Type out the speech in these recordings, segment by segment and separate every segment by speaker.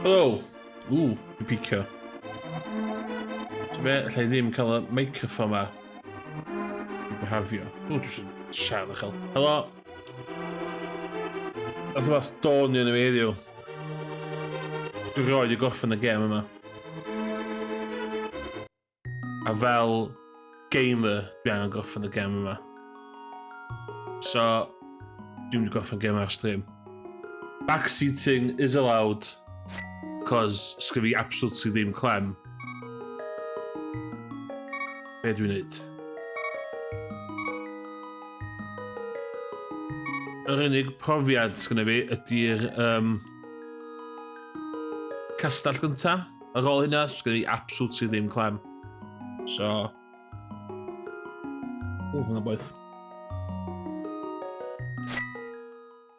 Speaker 1: Hello! Ww, dwi'n picio. Ti'n be, allai ddim cael y microphone ma i behafio. Ww, dwi eisiau siarad uchel. Helo! Oedd rhywbeth doni yn y fi heddiw. Dwi'n rhoi i gorffen y gêm yma. A fel gamer, dwi angen gorffen y gem yma. So, dwi'n mynd i gorffen gem ar stream. Backseating is allowed, cos sgyn fi absolutely ddim clem. Be dwi'n neud? Yr unig profiad sgynna fi ydy'r um, castell gyntaf. Ar ôl hynna, sgynna fi absolutely ddim clem. So... O, hwnna boeth.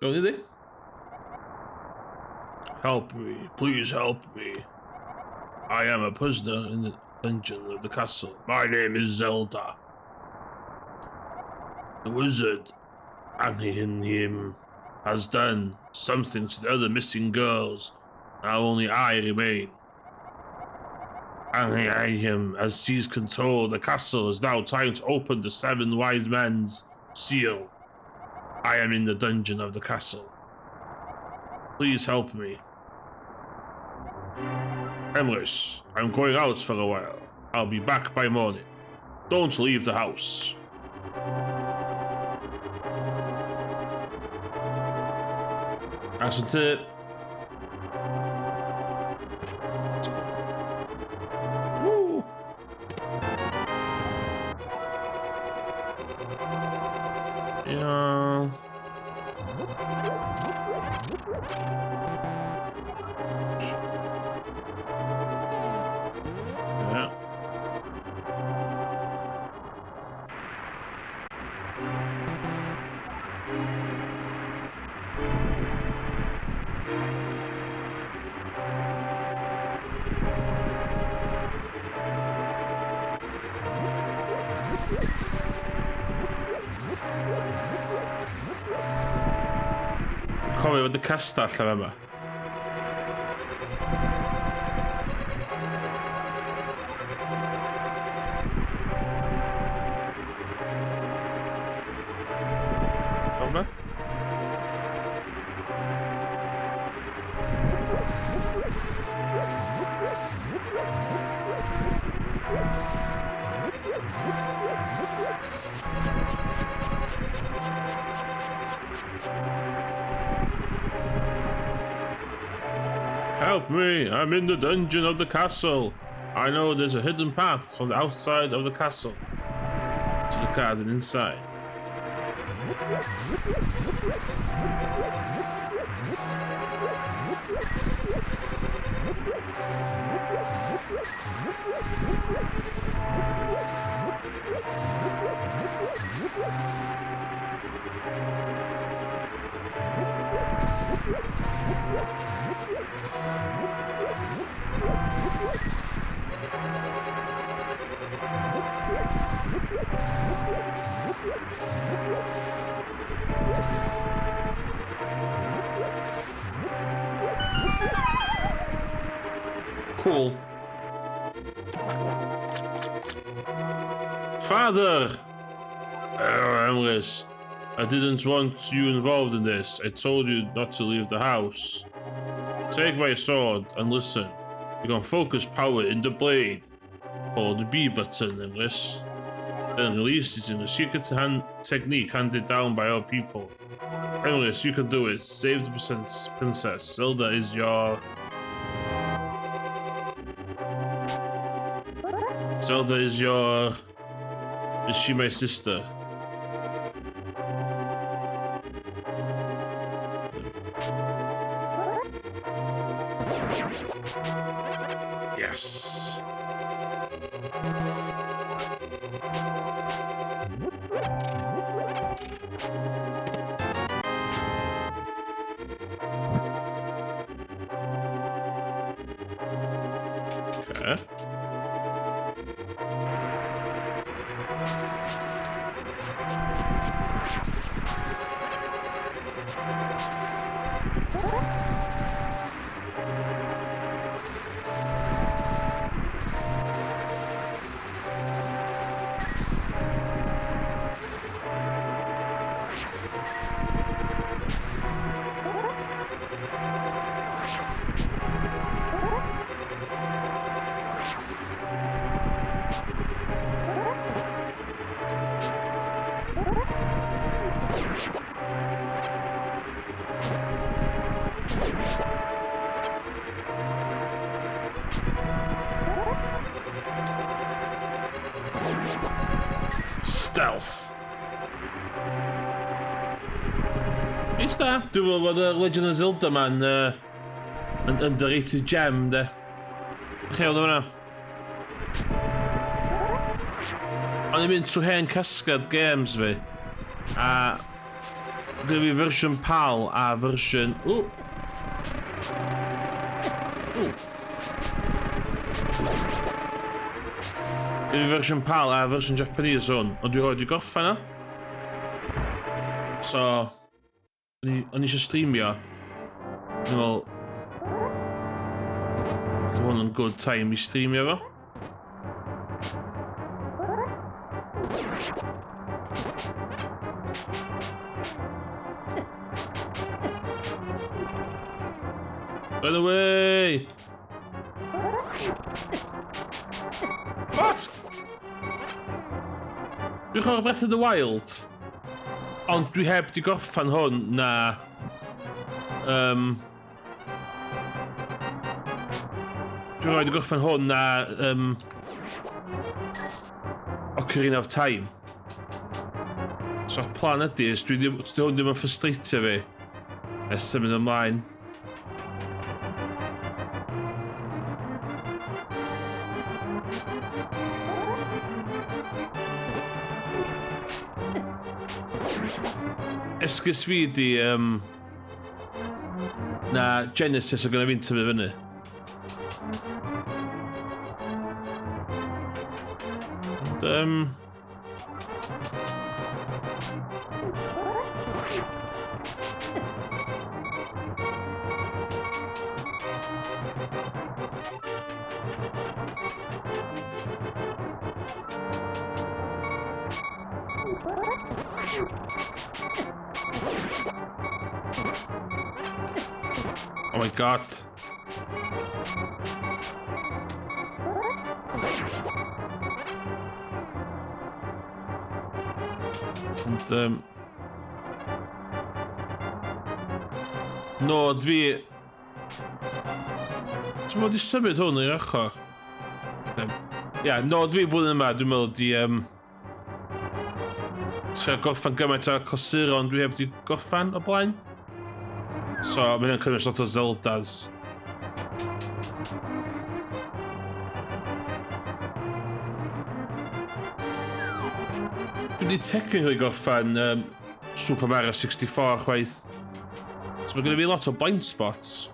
Speaker 1: Gawn ni ddi? Help me, please help me. I am a prisoner in the dungeon of the castle. My name is Zelda. The wizard and him has done something to the other missing girls. Now only I remain. And I him has seized control of the castle is now time to open the seven wise men's seal. I am in the dungeon of the castle. Please help me. Emrys, I'm going out for a while. I'll be back by morning. Don't leave the house. Action tip. Woo. Yeah. Yeah. Cofio fod y castell am yma. Yma? Help me! I'm in the dungeon of the castle! I know there's a hidden path from the outside of the castle to the garden inside. Cool. Father! Oh, Emrys. I didn't want you involved in this. I told you not to leave the house. Take my sword and listen. You can focus power in the blade. Hold the B button, Emrys. Then release it in the secret hand technique handed down by our people. Emrys, you can do it. Save the princess. Zelda is your... Zelda is your... Is she my sister? Yes. Okay. Stealth. Reit da. Dwi'n meddwl bod y Legend of Zelda ma'n yn underrated gem, de. Chi o'n hwnna? O'n i'n mynd trwy hen casgliad games fi. A gyda fi fersiwn PAL a fersiwn... Ww! Ww! Gyda fi fersiwn PAL a fersiwn Japanese hwn, ond dwi'n rhoi di gorffen o. So, o'n i eisiau streamio. Dwi'n meddwl... So hwn yn good time i streamio fo. Run away! What? Dwi'n chwarae Breath of the Wild. Ond dwi heb di gorffan hwn na... Dwi'n rhaid i gorffen hwn na... Ocarina of Time. So'r plan ydy, is dwi ddim, dwi hwn ddim yn ffrustratio fi. Nes symud ymlaen. Esgus fi di, na Genesis o gynna fi'n tyfu fyny. Ond, Oh my god. Ond, nod fi... Ti'n meddwl di symud hwn i'r ochr? Ia, nod fi blwyddyn yma, dwi'n meddwl di... Trio gorffan gymaint o'r clasuron dwi heb di gorffan o blaen. So, mae hynny'n cynnwys lot o Zeldas. Dwi wedi technically gorffan Super Mario 64 chwaith. So mae gen i fi lot o blind spots.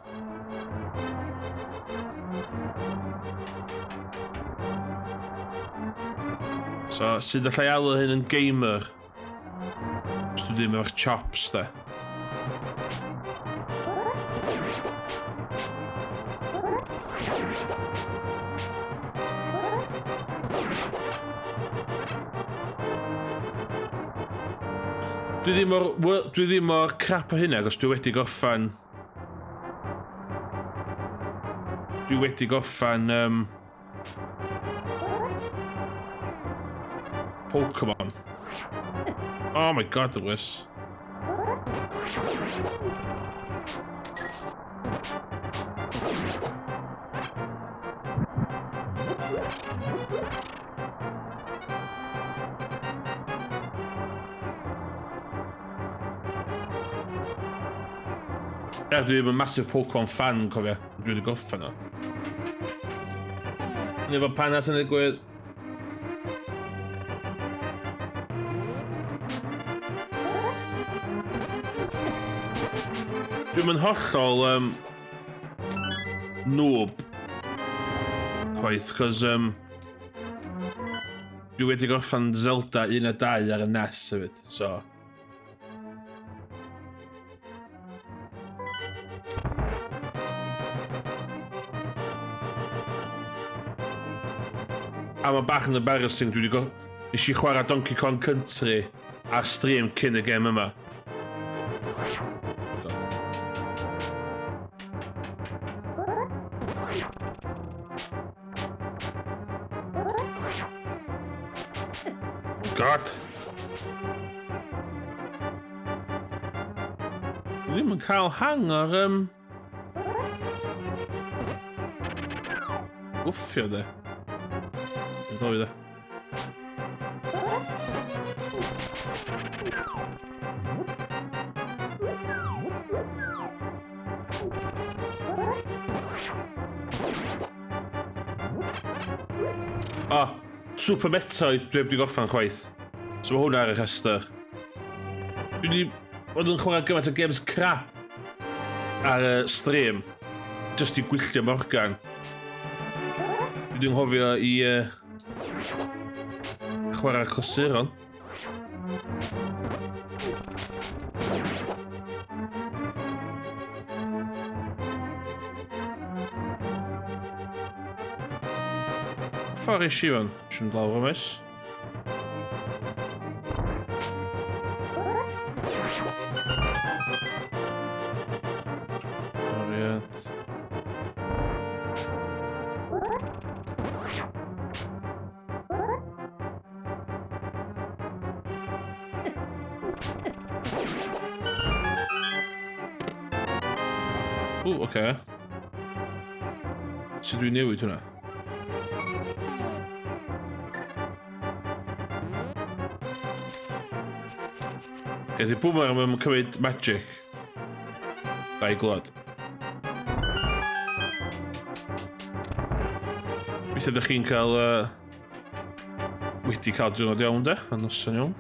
Speaker 1: So, sut allai alw hyn yn gamer? Os dwi ddim efo'r chops, de. Dwi ddim mor, dwi ddim mor crap o hynna, achos dwi wedi gorffan... Dwi wedi gorffan... Pokemon. Oh my god, Lewis. Ie, dwi ddim yn massive Pokemon fan, cofio. Dwi wedi gorffen o. Ni efo panad yn digwydd. Dwi'm yn hollol noob chwaith, cos dwi wedi gorffen Zelda 1 a 2 ar y NES hefyd, so... A mae bach yn embarrassing, dwi wedi nes i chwarae Donkey Kong Country ar stream cyn y gêm yma. God. Oh God. Dwi ddim yn cael hang o'r... Wffio, de. Dwi'n cofio, de. Ah, Super Metroid dwi heb di gorffan chwaith. So mae hwnna ar y rhestr. Dwi wedi bod yn chwarae gymaint o games crap ar y stream. Just i gwylltio Morgan. Dwi wedi nghofio i chwarae clasuron. Ffordd eisiau fan? Siwn lawr o maes. Ariad. Ww, oce. Okay. Sut dwi'n newid hwnna? Gaeth i boomer am cymryd magic. Da i glod. Weithiau ydych chi'n cael... Wedi cael diwrnod iawn de, a noson iawn.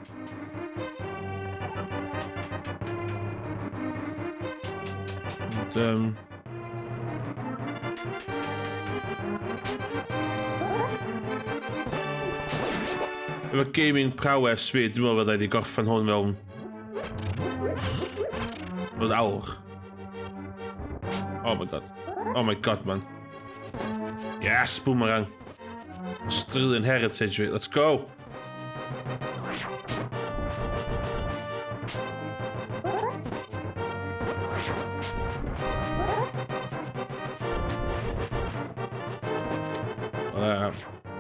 Speaker 1: Ond, efo gaming prowess fi, dwi'n meddwl fydda i wedi gorffen hwn fewn... Mewn awr. Oh my god. Oh my god, man. Yes, boomerang. Australian heritage fi. Let's go!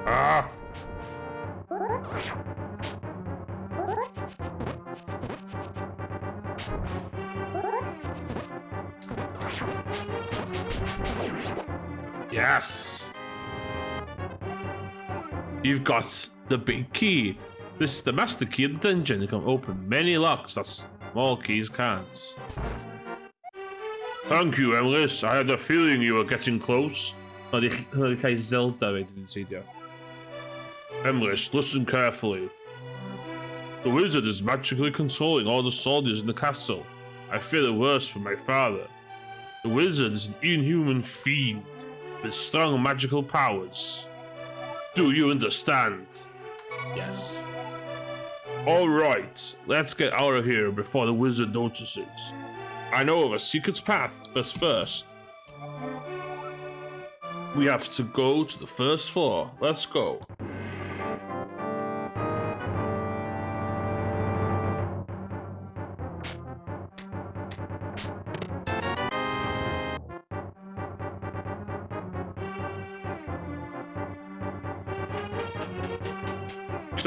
Speaker 1: Ah! Yes! You've got the big key. This is the master key of the dungeon. You can open many locks that small keys can't. Thank you, Emrys. I had a feeling you were getting close. Hwnna di llais Zelda fi, dwi'n seidio. Emrys, listen carefully. The wizard is magically controlling all the soldiers in the castle. I fear the worst for my father. The wizard is an inhuman fiend with strong magical powers. Do you understand? Yes. All right, let's get out of here before the wizard notices. I know of a secret path, but first, we have to go to the first floor. Let's go.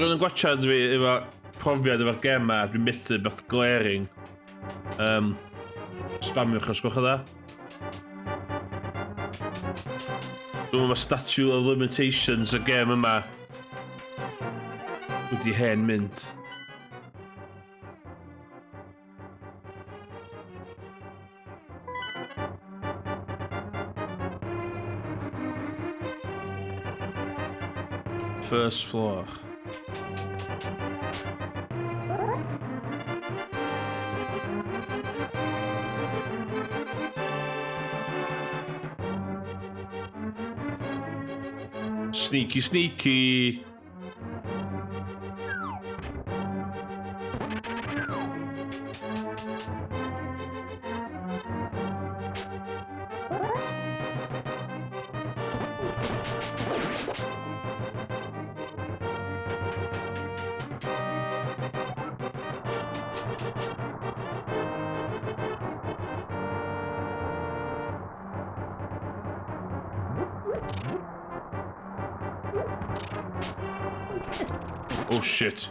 Speaker 1: Rwy'n yn gwachad fi efo profiad efo'r gema, dwi'n methu beth glaring. Spamiwch os gwelwch yn dda. Dwi'n meddwl mae Statue of Limitations y gem yma wedi hen mynd. First floor. Sneaky, sneaky. Oh shit.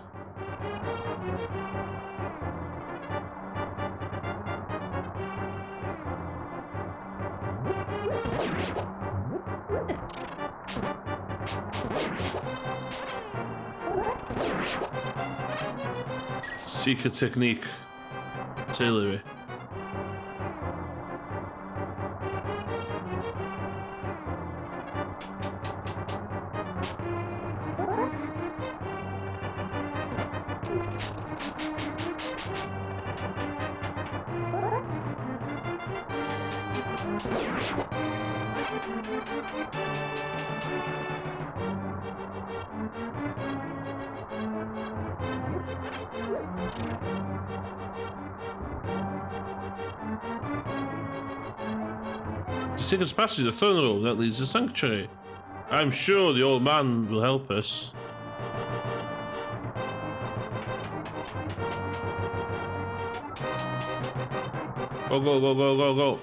Speaker 1: Secret technique. Teulu fi. The secret passage, the throne room that leads to the sanctuary. I'm sure the old man will help us. Go, go, go, go, go, go.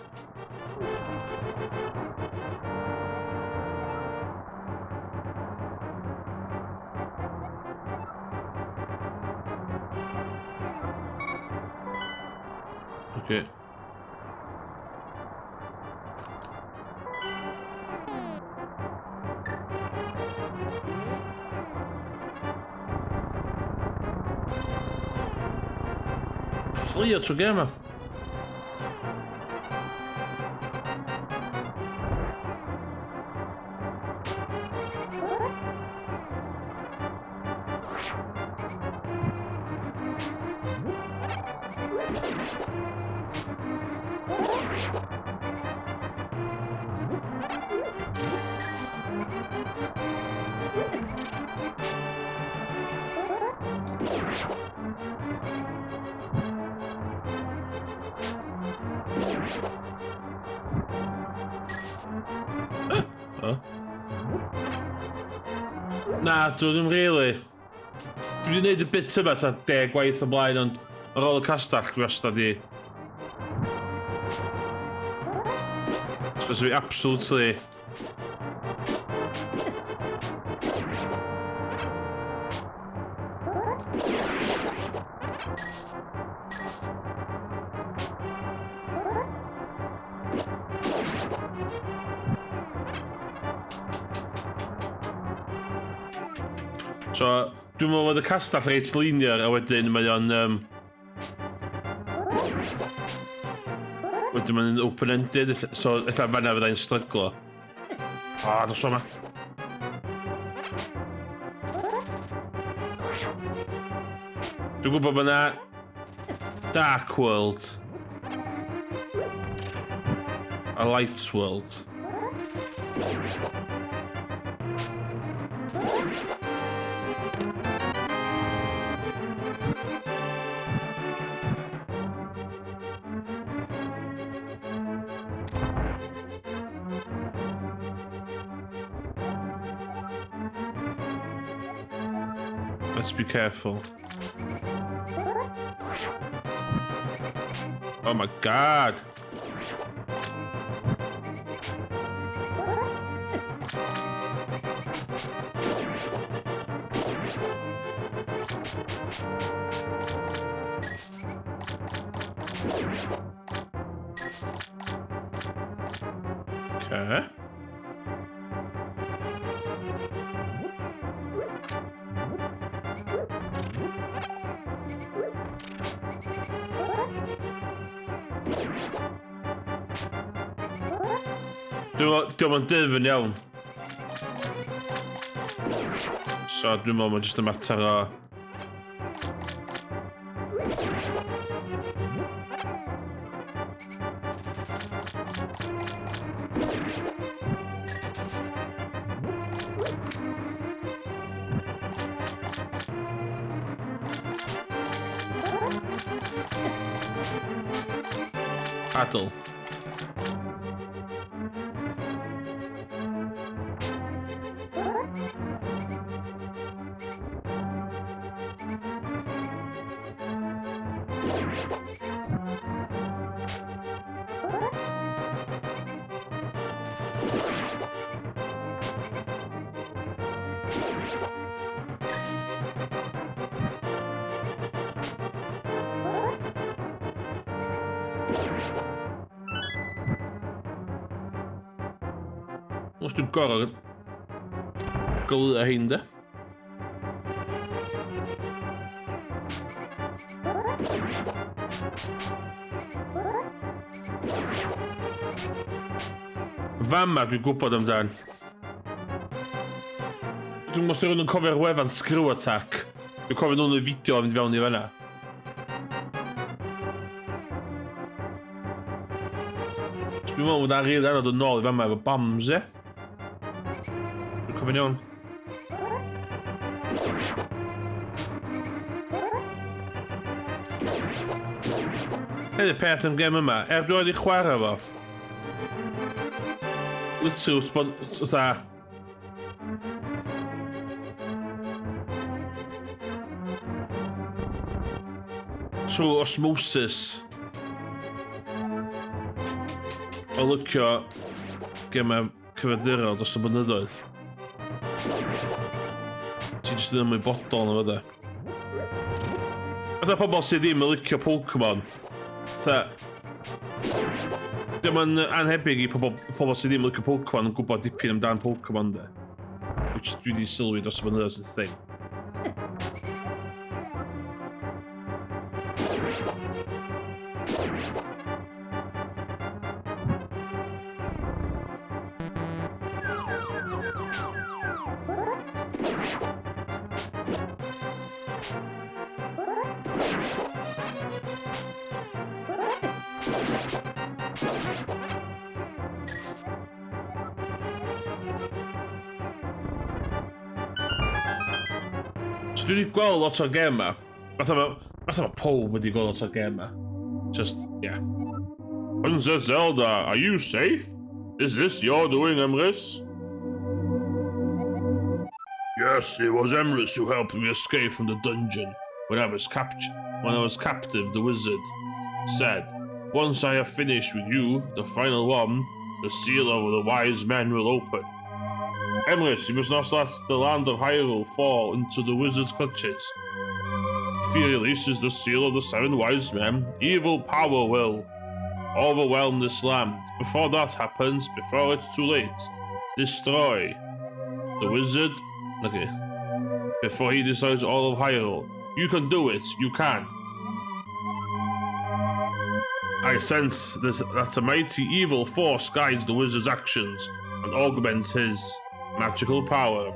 Speaker 1: Okay. Fflio trwy gêm 'ma. Oh. Na, dwi ddim really. Dwi wedi gwneud y bit yma ta 10 gwaith o blaen, ond ar ôl y castell dwi wastad i... So dwi absolutely... So, dwi'n meddwl bod y castell reit linear a wedyn mae o'n... Wedyn mae'n open-ended, so ella fanna fyddai'n stryglo. O, dos o'ma. Dwi'n gwybod bod yna Dark World a Light World. Let's be careful. Oh my god! Okay. Dwi'n meddwl dyfn iawn. So dwi'n meddwl mae'n jyst y mater o... Paddle. Os dwi'n gorau goleuo hein de. Fama dwi'n gwybod amdan. Dwi'n gwybod os rhywun yn cofio'r wefan Screw Attack. Dwi'n cofio nhw'n y fideo yn mynd fewn i fanna. Dwi'n meddwl bod a'n rili anodd yn ôl i fama efo bombs, ie? Dwi'n cofio'n iawn. Hyn y peth yn gem yma, er dwi wedi chwarae fo. Literally wrth bod, fatha... Trwy osmosis. O lycio gemau cyfadurol dros y blynyddoedd. Ti jyst yn ymwybodol na fo de. Fatha pobl sydd ddim yn licio Pokemon. Fatha... Dim yn anhebyg i pobl, pobl sydd ddim yn licio Pokemon yn gwybod dipyn amdan Pokemon de. Which dwi wedi sylwi dros y blynyddoedd sy'n thing. So dwi wedi gweld lot o'r gem ma. Fatha ma, fatha ma pob wedi gweld lot o'r gem ma. Just, yeah. Princess Zelda, are you safe? Is this your doing, Emrys? Yes, it was Emrys who helped me escape from the dungeon when I was captured. When I was captive, the wizard said, "Once I have finished with you, the final one, the seal of the wise men will open." Emrys, you must not let the land of Hyrule fall into the wizard's clutches. If he releases the seal of the seven wise men, evil power will overwhelm this land. Before that happens, before it's too late, destroy the wizard. Okay. Before he destroys all of Hyrule. You can do it. You can. I sense this, that a mighty evil force guides the wizard's actions and augments his magical power.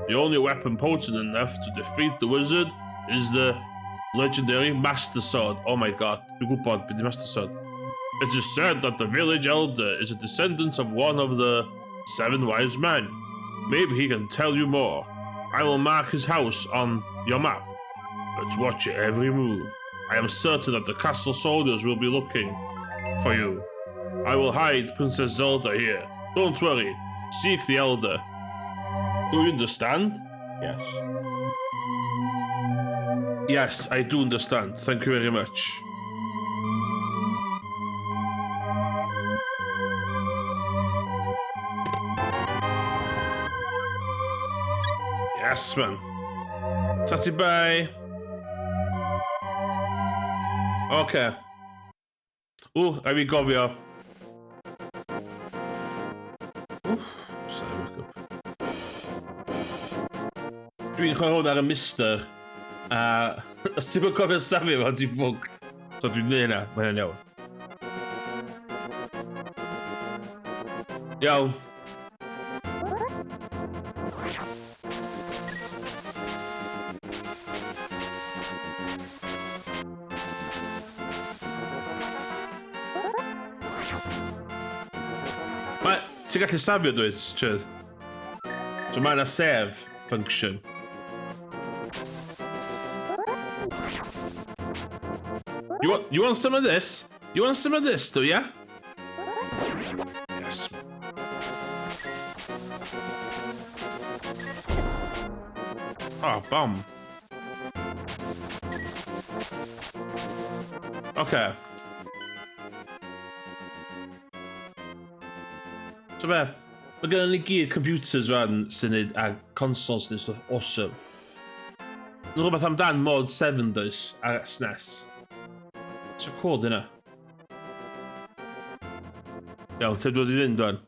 Speaker 1: The only weapon potent enough to defeat the wizard is the legendary Master Sword. Oh my god, dwi'n gwybod beth Master Sword. It is said that the village elder is a descendant of one of the seven wise men. Maybe he can tell you more. I will mark his house on your map. But watch your every move. I am certain that the castle soldiers will be looking for you. I will hide Princess Zelda here. Don't worry. Seek the elder. Do you understand? Yes. Yes, I do understand. Thank you very much. Yes, man. Tati bye. Okay. Ww, rhaid fi gofio. Wff, sorry, wake up. Dwi'n chwarae hwn ar y Mister, a os ti'n cofio safio fo, ti'n ffwct. So dwi'n neud hynna, mae hynna'n iawn. Iawn. Mae, ti'n gallu safio dwyt, Chyd? So mae yna save function. You want some of this? You want some of this, do ya? Yes. Oh, bomb. Okay. So be, mae gennym ni gyd computers rhan sy'n neud a consoles sy'n neud stuff awesome. Nhw'n rhywbeth amdan Mod 7 does, ar SNES. So cool dyna. Iawn, lle dwi wedi fynd rwan?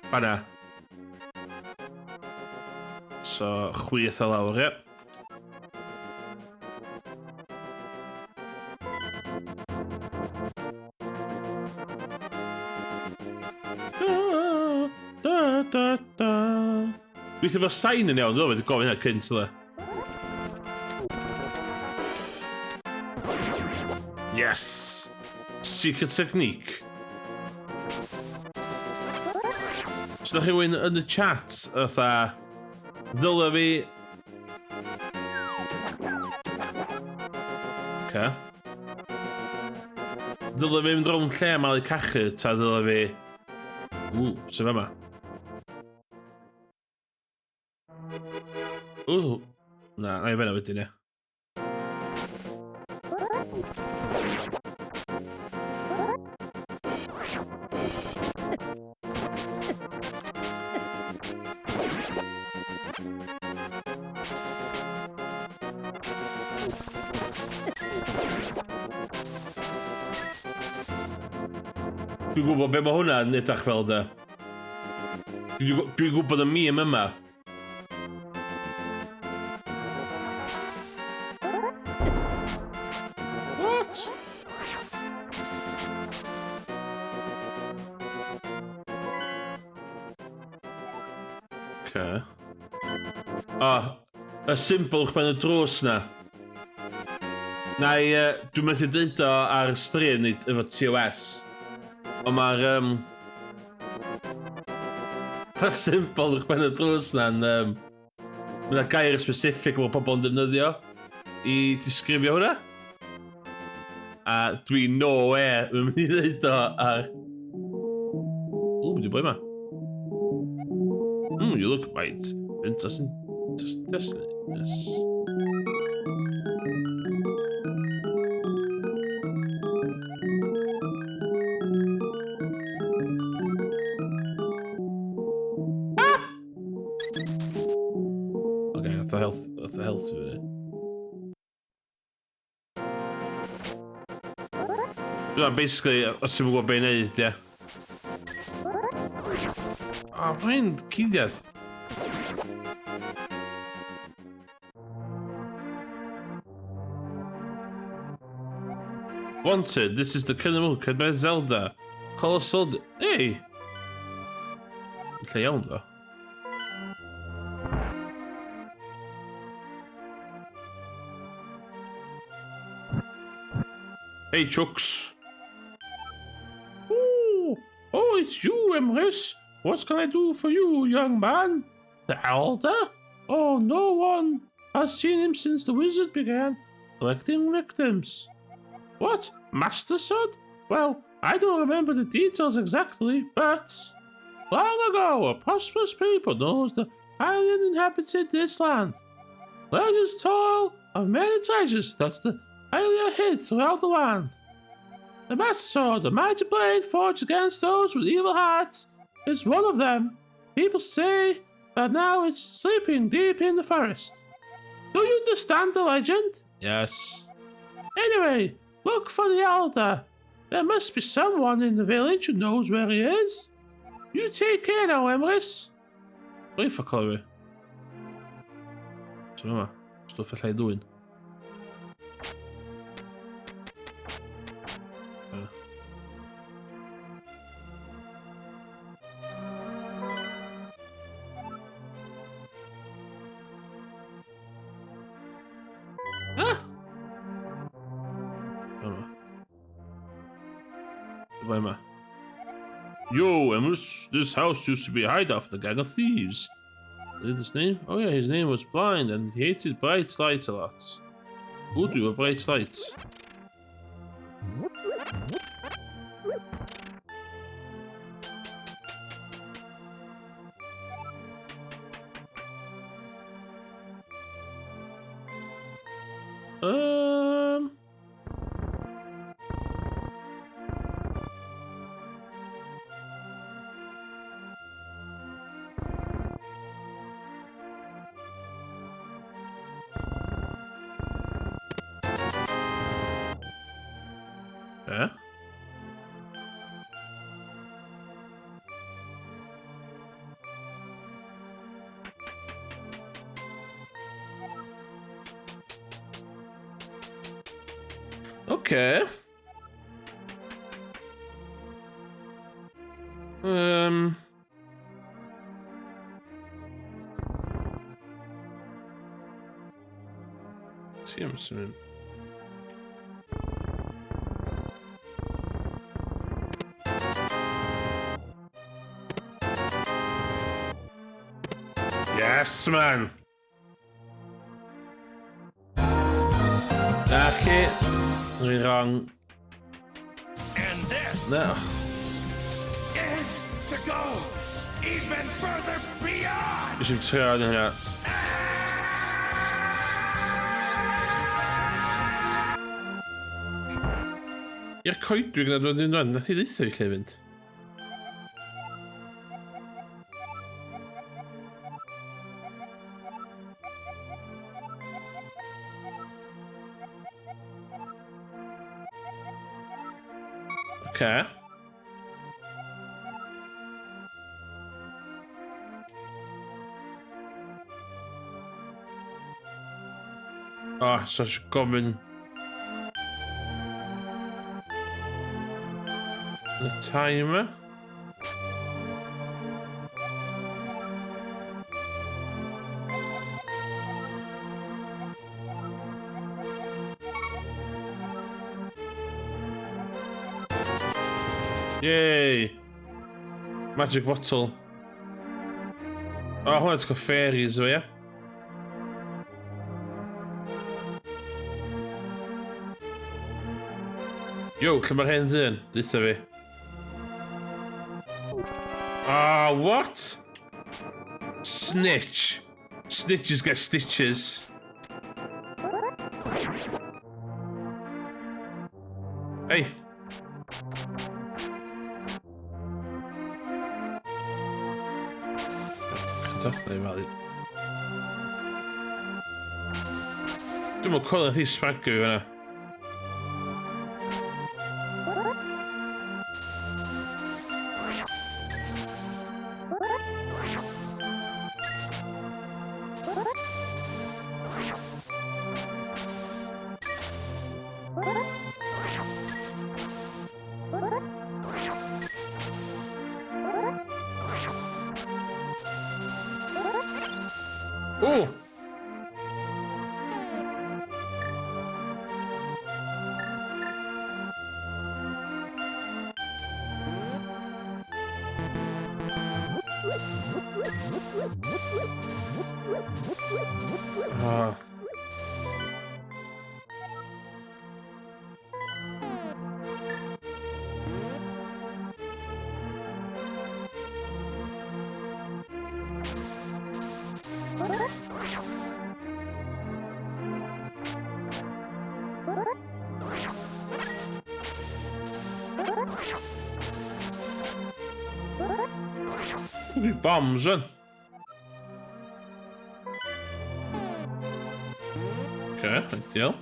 Speaker 1: Fanna. So, chwith a lawr, ie. da, da. Gweithio bod sain yn iawn, dwi'n meddwl gofyn hynna cynt, dda. Yes! Secret technique. So da rhywun yn y chat, fatha, ddylai fi... Okay. Ddylai fi mynd rownd lle malu cachu, ta ddylai fi... Ww, sef yma? Ww, na, na i fyna wedyn, ie. Dwi'n gwybod be mae hwnna'n edrych fel de. Dwi'n dwi gwybod y meme yma. What? Okay. Ah, y symbol uwchben y drws na. Na i, dwi'n methu deud o ar stream neu efo TOS. Ond mae'r... Um, Mae'r symbol uwchben y drws na'n... Um, mae yna gair specific mae pobl yn defnyddio i disgrifio hwnna. A dwi no way yn mynd i ddeud o ar... Ww, beth yw'n boi yma? You look quite interesting. Interesting. Yes. Ah! Okay, that's the health, that's the health fi fyny. Dyna basically, os ti'n gwybod beth i wneud, ie. O, mae'n cuddiad. Wanted, this is the criminal by Zelda. Colossal... Hey! Lle iawn, ddo. Hey, Chucks. Oh, oh, it's you, Emrys. What can I do for you, young man? The elder? Oh, no one has seen him since the wizard began collecting victims. What? Master Sword? Well, I don't remember the details exactly, but long ago, a prosperous people known as the Hylian inhabited this land. Legends tell of many treasures that the Hylia hid throughout the land. The Master Sword, the mighty blade forged against those with evil hearts, is one of them. People say that now it's sleeping deep in the forest. Do you understand the legend? Yes. Anyway, look for the elder. There must be someone in the village who knows where he is. You take care now, Emrys. Wait for Chloe. So yma, stwff allai ddwyn. Ah! Yma. Yma. Yo, Emrys, this house used to be a hideout for the gang of thieves. His name? Oh yeah, his name was Blind and he hated bright lights a lot. Who do with bright lights? Yeah. Okay. Ti am sy'n mynd. Yes, man! Na chi. Rwy'n wrong.
Speaker 2: And this
Speaker 1: No.
Speaker 2: is to go even further beyond!
Speaker 1: Nes i'm trio yn hynna. I'r coedwig na dwi'n dweud, nath i ddeitha fi lle fynd. Oce. O, oh, so eisiau gofyn... Y timer. Yay! Magic bottle. O, oh, hwnna'n cael fairies efo, ie? Yo, lle mae'r hen ddyn? Deutha fi. Ah, what? Snitch. Snitches get stitches. Hey. Dwi'n meddwl coelio nath hi smacio fi fan'na. O! Ah. Dwi bombs, rwan. Okay, ideal.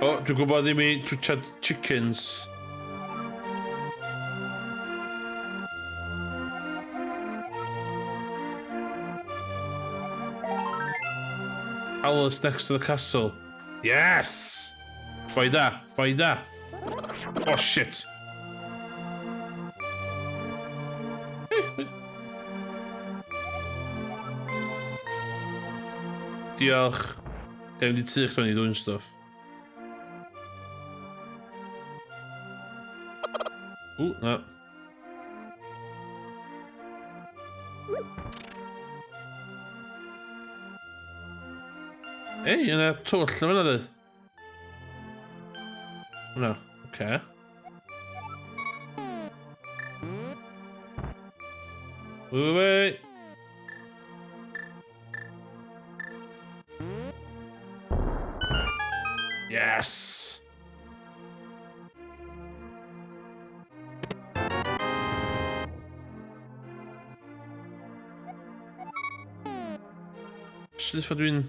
Speaker 1: O, oh, dwi'n gwybod ddim i twtsiad chickens. Alice next to the castle. Yes! Boi da, boi da. Oh shit. Diolch. Ga i fynd i tŷ chdi i ddwyn stwff. Ww, na. Ei, yna twll yn fyna dweud. No, oce. Okay. Wait, wait, wait. Yes! Sut fod dwi'n...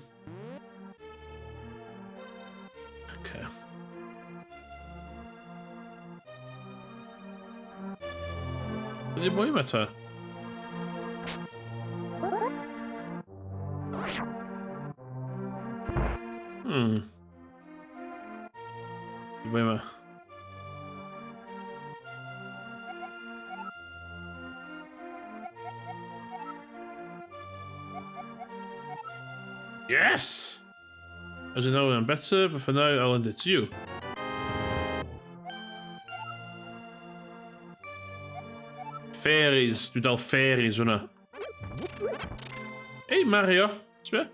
Speaker 1: Okay. Ydy mwy yma ta? Ydy mwy yma. Yes! As you know, I'm better, but for now, I'll lend it to you. Fairies. Dwi dal fairies hwnna. Hey, Mario. Sbia?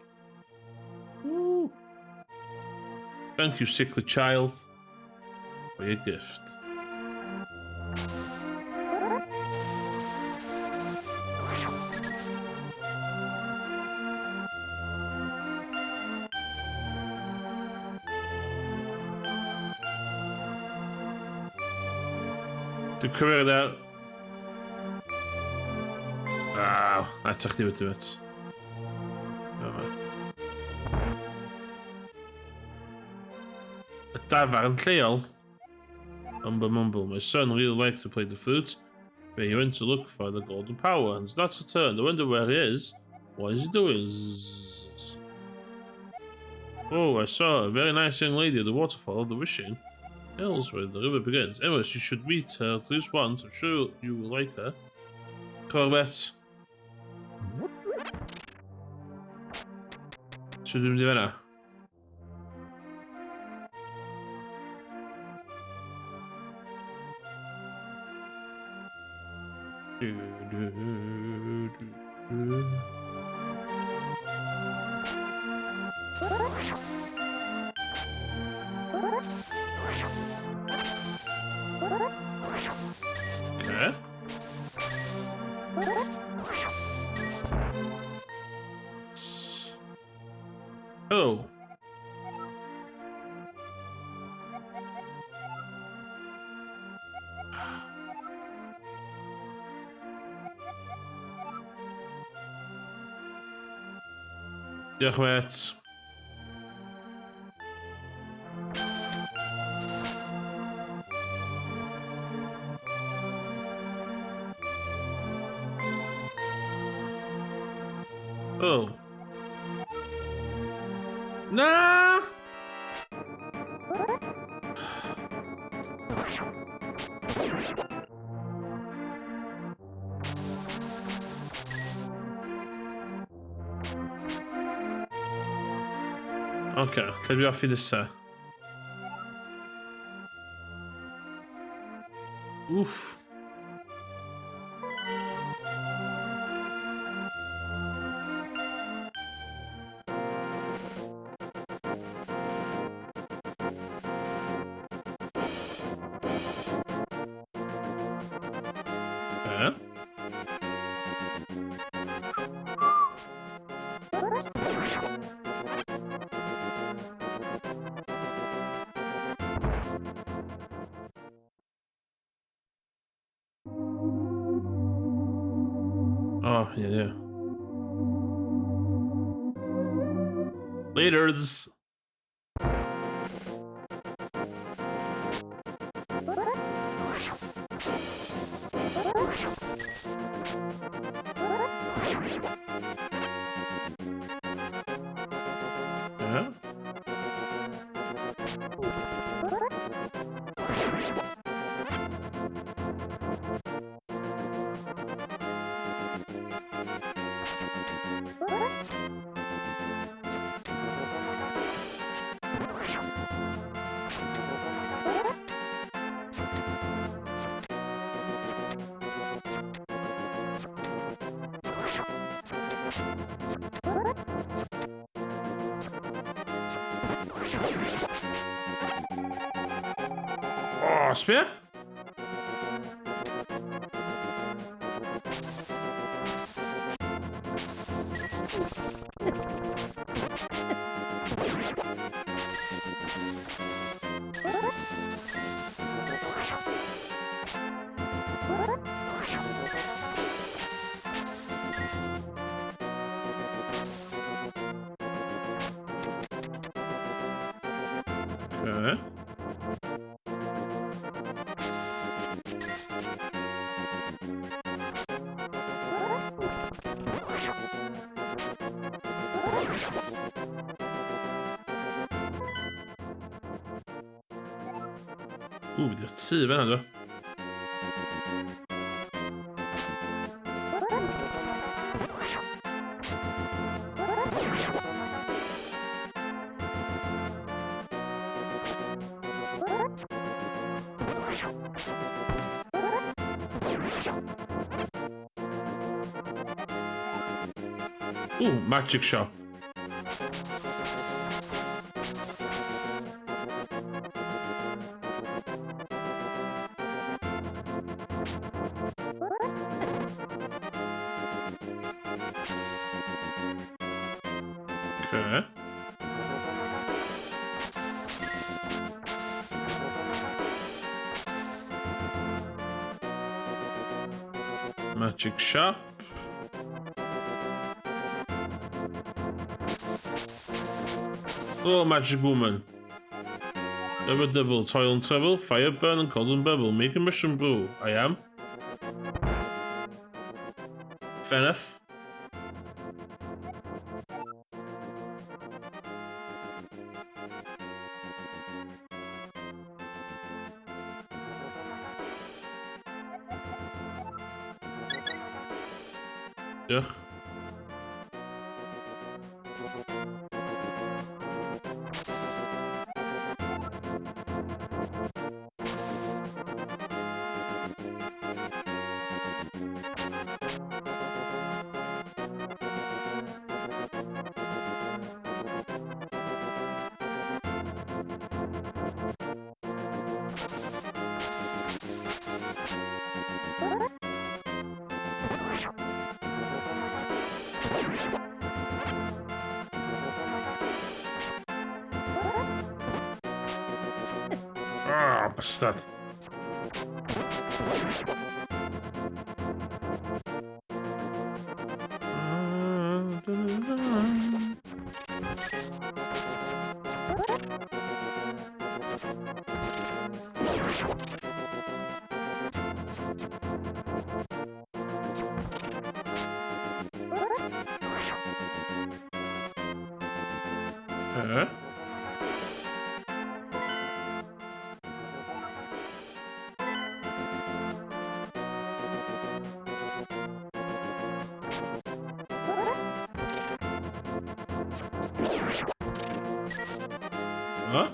Speaker 1: Woo. Thank you, sickly child, for your gift. Dwi'n cymryd yna. Aw, a ta chdi wedi met. Y dafarn lleol. Mumble mumble. My son really liked to play the flute. But he went to look for the golden power and it's not returned. I wonder where he is. What is he doing? Zzz. Oh, I saw a very nice young lady at the waterfall of the wishing hills where the river begins. Anyways, you should meet her at least once. I'm sure you will like her. Corbett. So dwi'n mynd i fanna? Du, du, du, du. Okay. Oh. Diolch, mate. Oh. Na! Oce, lle dwi off i nesa? Wff. Eh? Oh, yeah, yeah. Laters. Yeah. Oh, sbia? Okay. Ww, di'r tŷ fan'na, dwi. Ooh, magic shop. Okay. Magic shop. Oh, magic woman. Never double, toil and trouble, fire burn and cold and bubble. Make a mushroom brew. I am. Fair enough. Diolch. Ah, bastard. Eh? Huh?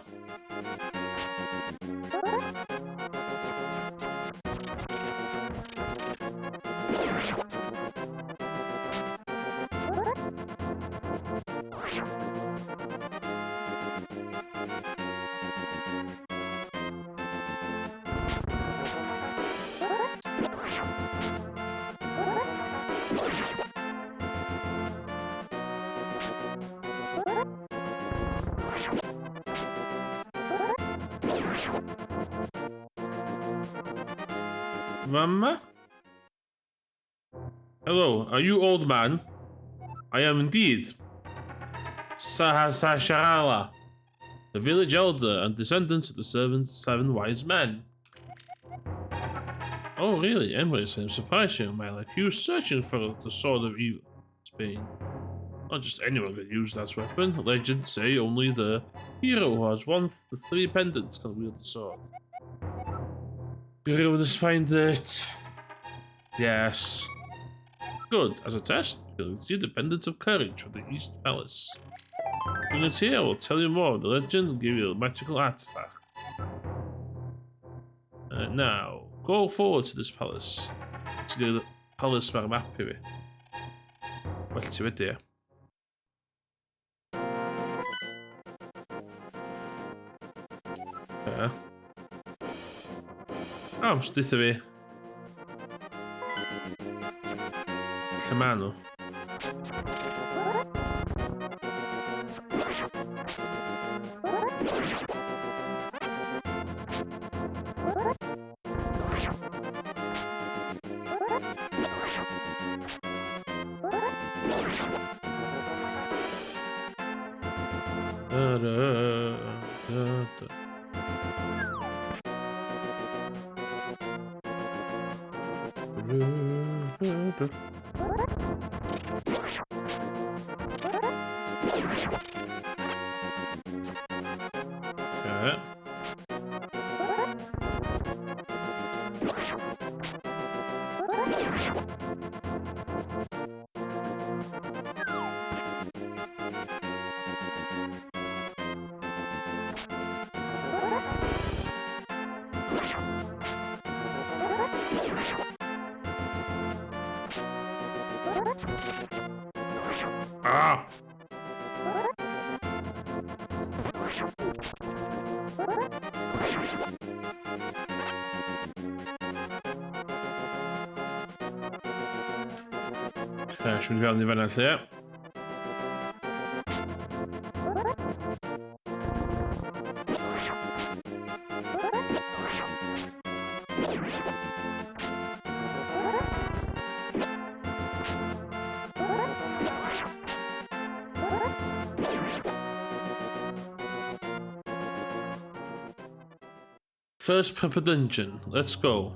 Speaker 1: Mama? Hello, are you old man? I am indeed. Sahasrahla, the village elder and descendant of the seven wise men. Oh, really? Emrys, I'm surprised you, man. Like you searching for the sword of evil. Spain. Not just anyone can use that weapon. Legends say only the hero who has won the three pendants can wield the sword. You're able to find it. Yes. Good. As a test, you'll see the pendants of courage from the East Palace. When it's here, we'll tell you more of the legend and give you a magical artifact. Now, go forward to this palace. See the palace mae'r map i fi. Well, ti wedi, ie. Ie. O, jyst deutha fi. Lle ma nhw? Da, da, da, da. Okay. Ah! Okay, eisiau mynd i fewn i fan'na lle. First proper dungeon. Let's go.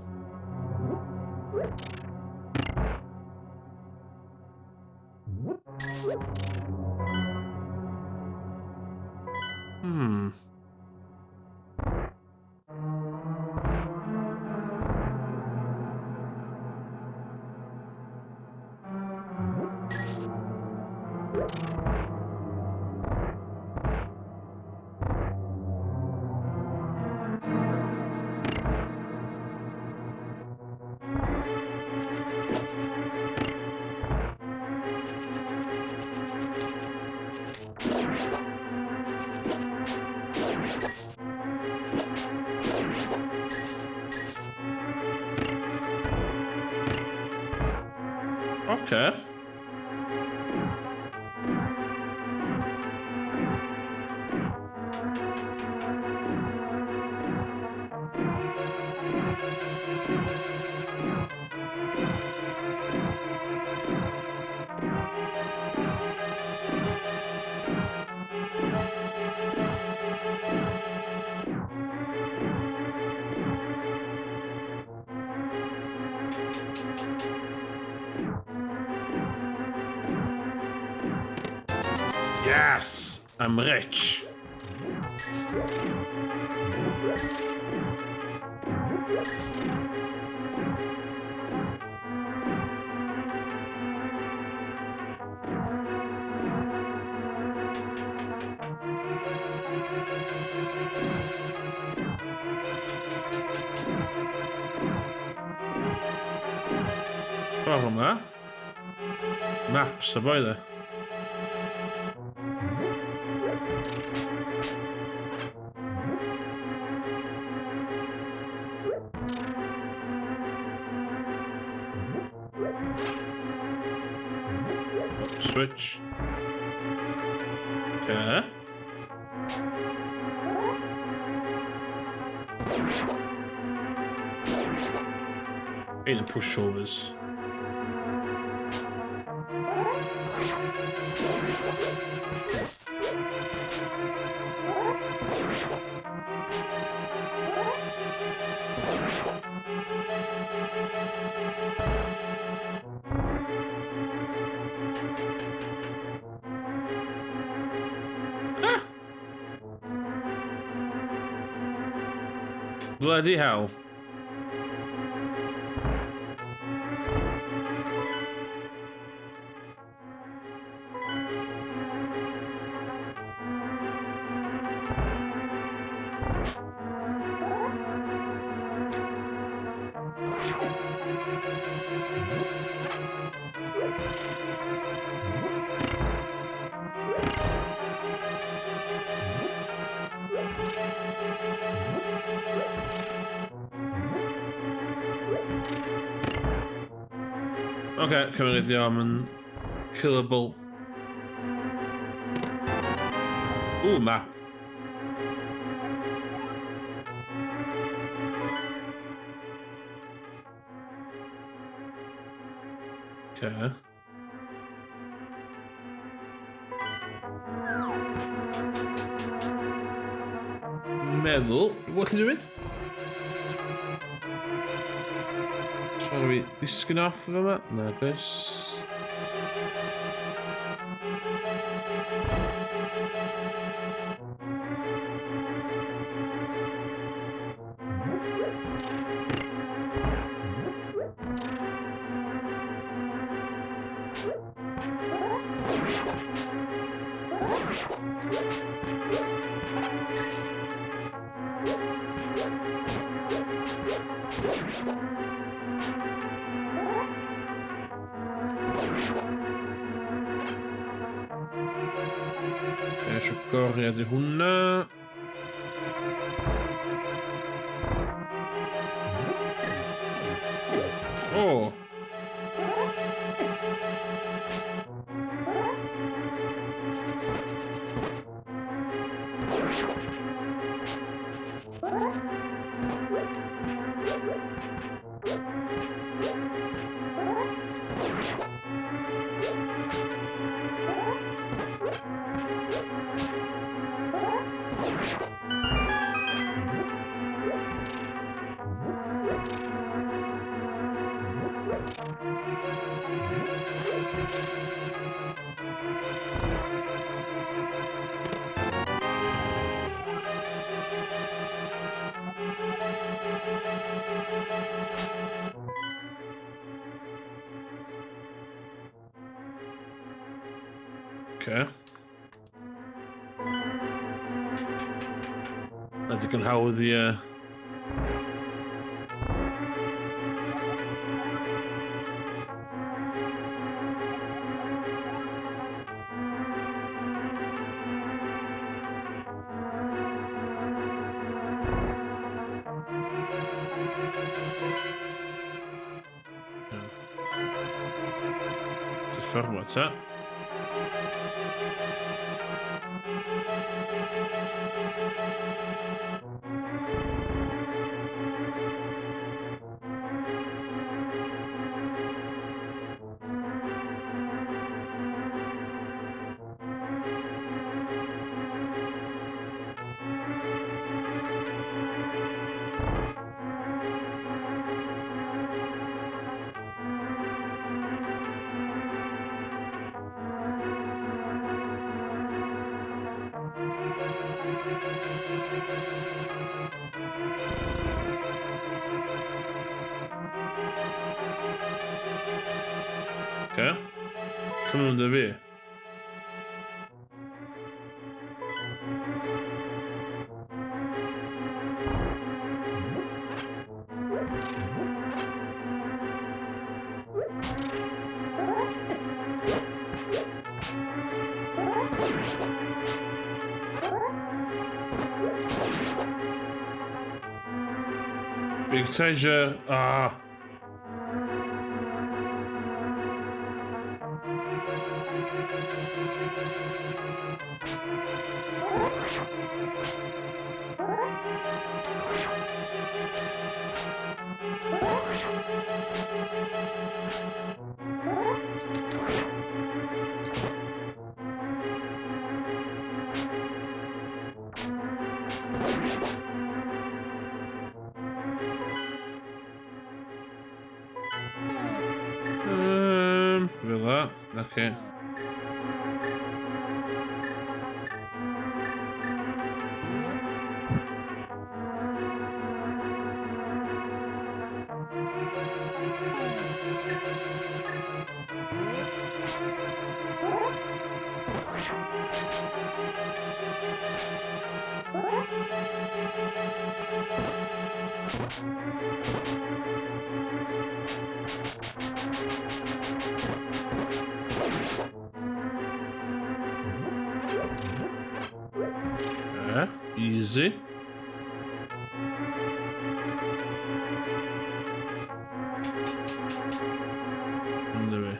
Speaker 1: Okay. Yes! I'm rich. Bravo yma. Maps a boi dde. Switch. Okay. Ein y pushovers. Ah! Bloody hell. Okay, cymryd i am yn killable. Ooh, map. Okay. Meddwl, what lle dwi'n mynd? Shall we ddisgyn off efo yma? Na, gwrs. Agoriad i hwnna. O! Okay. Na digon hawdd i... Ffordd ma, ta. Okay. Come on, fi. Big treasure. Ah. Fel that, okay. Easy. Anyway.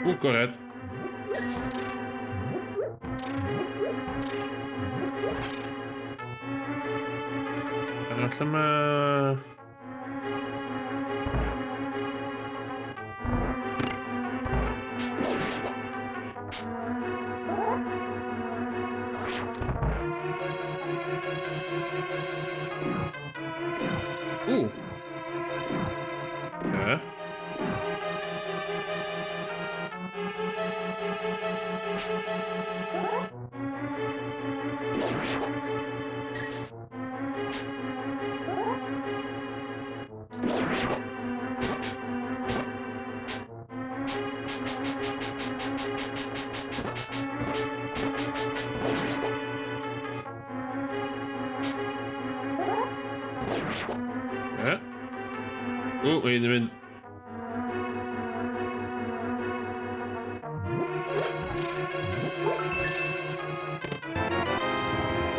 Speaker 1: Ooh, correct. Arall yma... Ooh. Yeah. O, mae un yn mynd.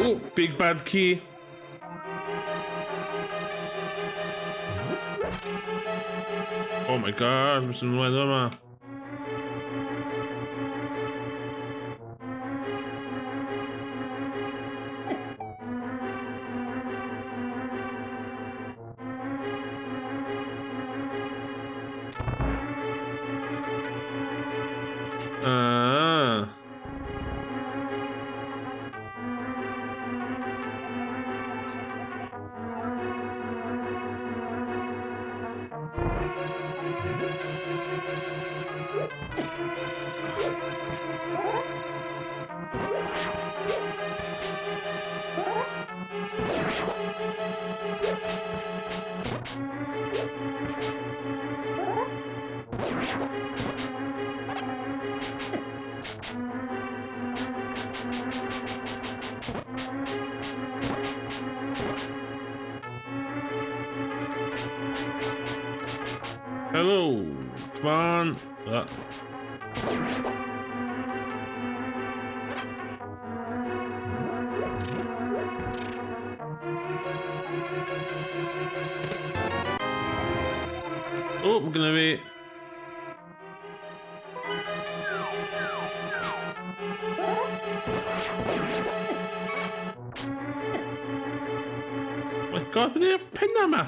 Speaker 1: O, big bad key. Oh my god, beth sy'n ymlaen yma? Ah. Hello, come on. Ah. Oh, I'm gonna be. My god, beth yw'r penna yma?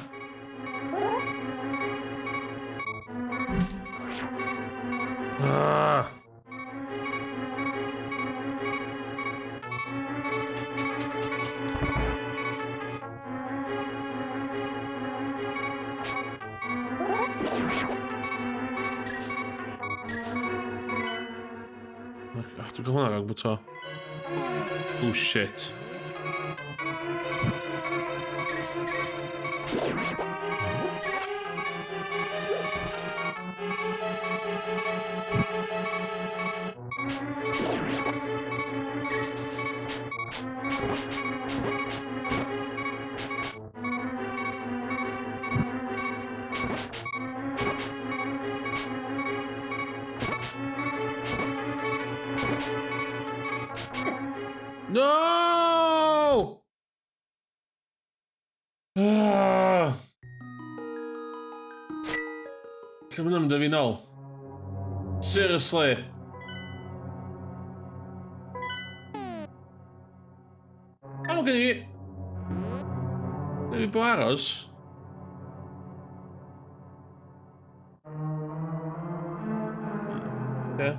Speaker 1: Ah. Ah, dwi'n cael hwnna rhag bwyta. Oh shit. No! Ah. Lle ma'n mynd â fi nôl? Seriously? A ma' gen i... Gen i bo aros. Ie.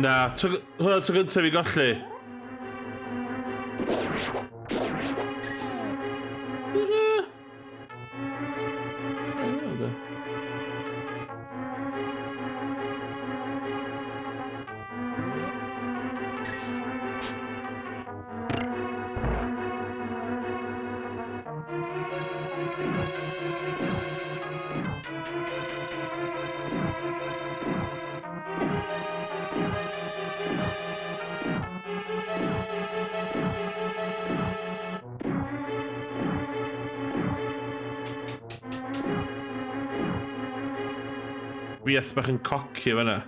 Speaker 1: Na, hwnna tro gyntaf i golli. Ie. Fi ath bach yn coci fan'na.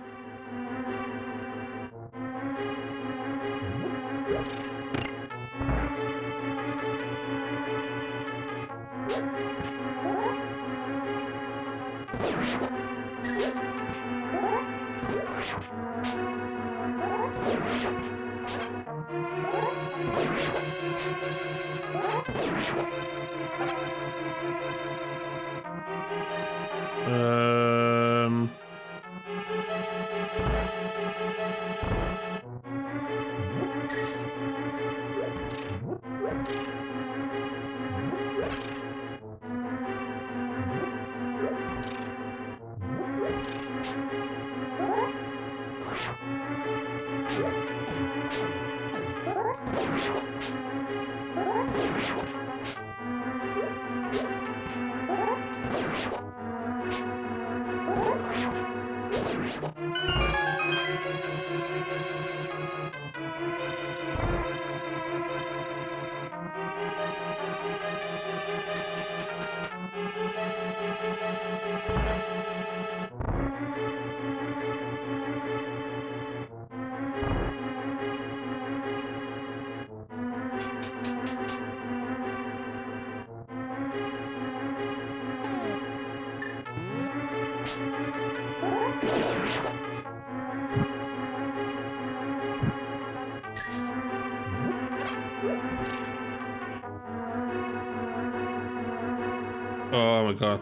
Speaker 1: Oh my God.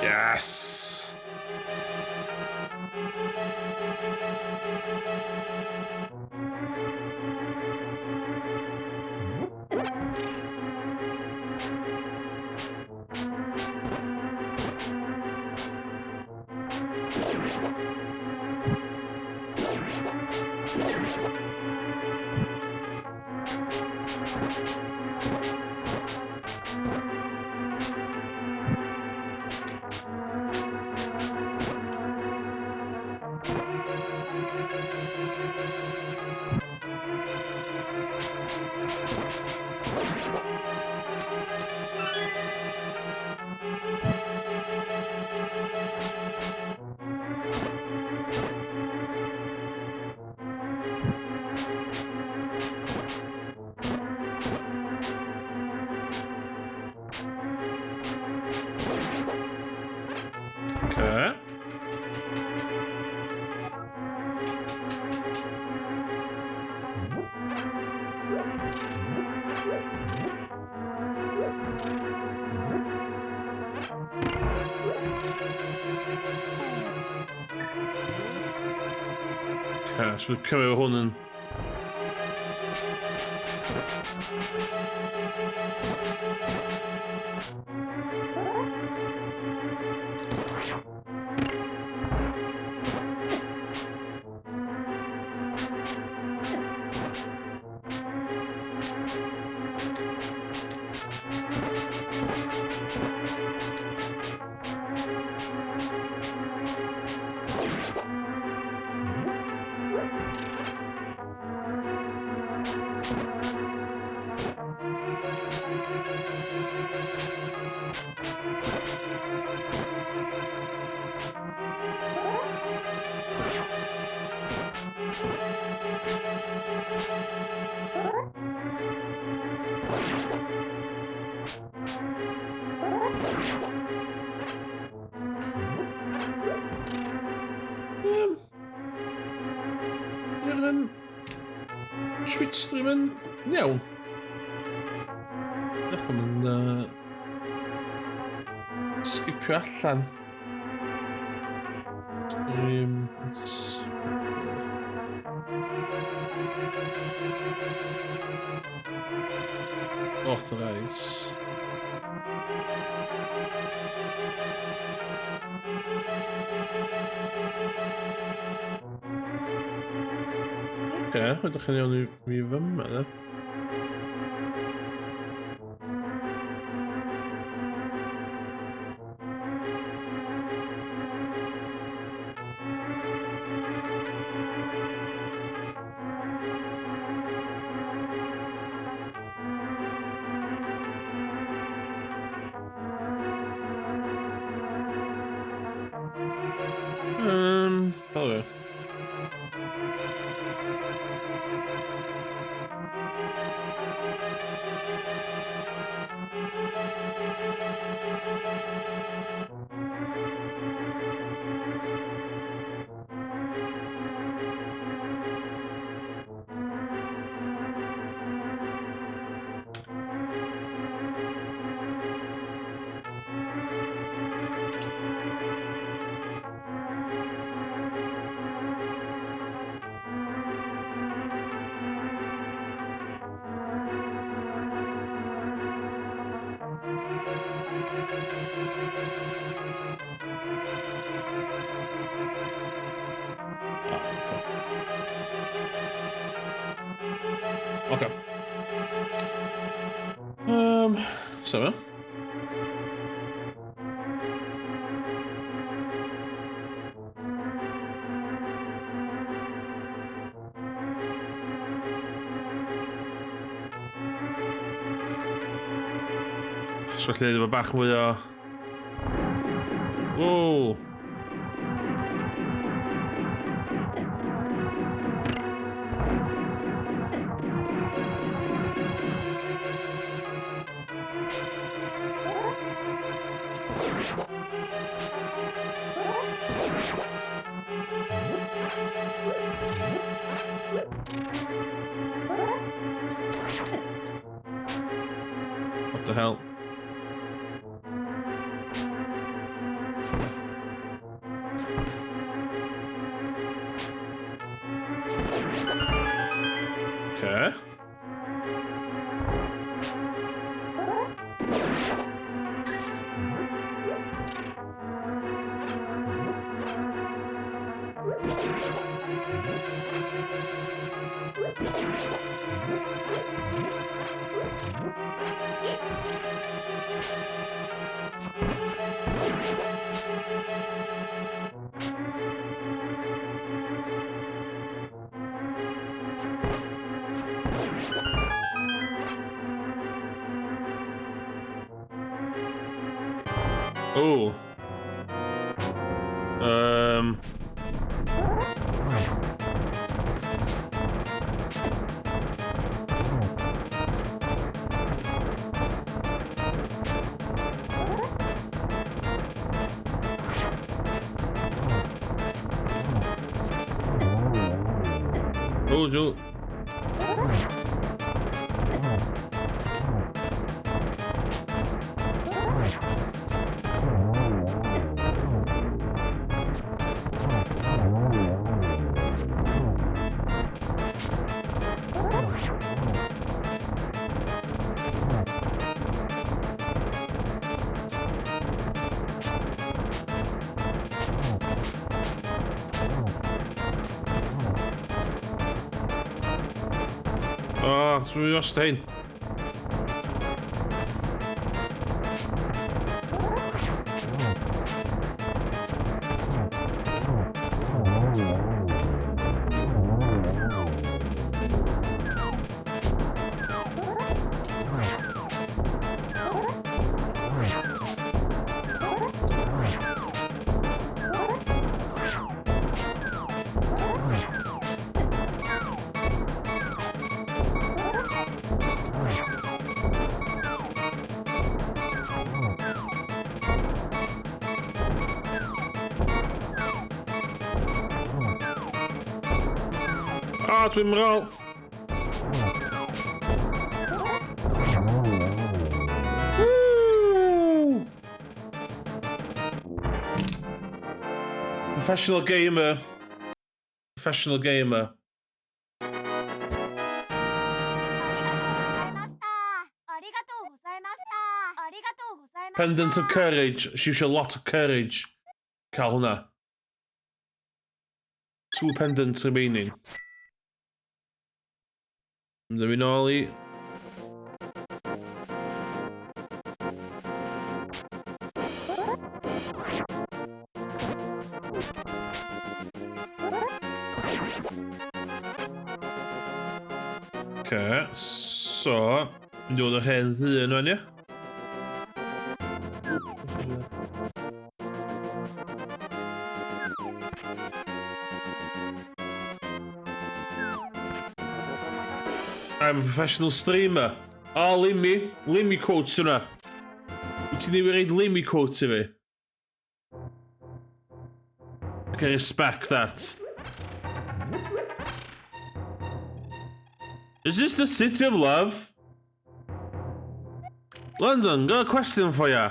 Speaker 1: Yes! Okay. Okay, so cymryd hwn yn... Twitch stream yn iawn. Ech yn skipio allan. Stream... Authorize. Oce, ydych chi'n iawn i fi fyma, de? Hello. Okay. So. So felly efo bach mwy o... Wow! What the hell? Okay. Oh. Oh, no. Oh, dwi'n lost hyn. Ah, dwi'n mrol! Woo! Professional gamer. Professional gamer. Pendant of courage. She used a lot of courage. Cael hwnna. Two pendants remaining. Mynd â fi nôl i... Okay, so... Mynd i fod yr hen ddyn o'n ie? I'm a professional streamer. O, oh, Limmy. Limmy quotes hwnna. Wyt ti'n newid reid Limmy quote i fi? I can respect that. Is this the city of love? London, got a question for you.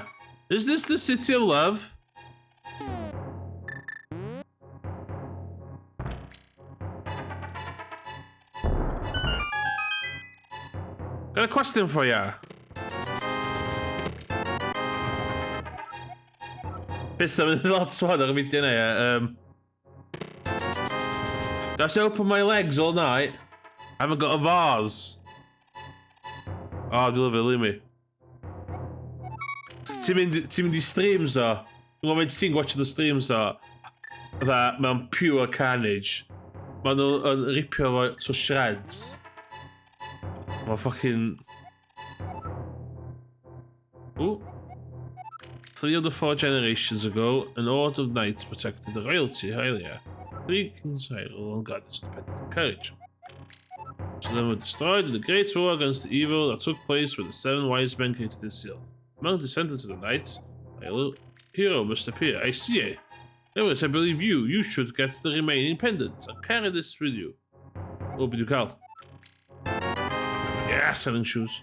Speaker 1: Is this the city of love? Got a question for you. Peth am lot swan ar y fideo yna, ie. That's open my legs all night. I haven't got a vase. Oh, dwi'n lyfio Lumi. Ti'n mynd i streams o? Dwi'n gwybod ti'n watch the streams o? Dda, mewn pure carnage. Maen nhw yn ripio fo to shreds. Mae'n fucking... Ooh. 3 of the 4 generations ago, an order of knights protected the royalty of Hylia. 3 kings of Hyrule and guidance depended on courage. So then were destroyed in the great war against the evil that took place when the 7 wise men came to this hill. Among the descendants of the knights, a hero must appear. I see it. Anyways, I believe you. You should get the remaining pendants and carry this with you. O, beth dwi'n cael? Yes, seven shoes.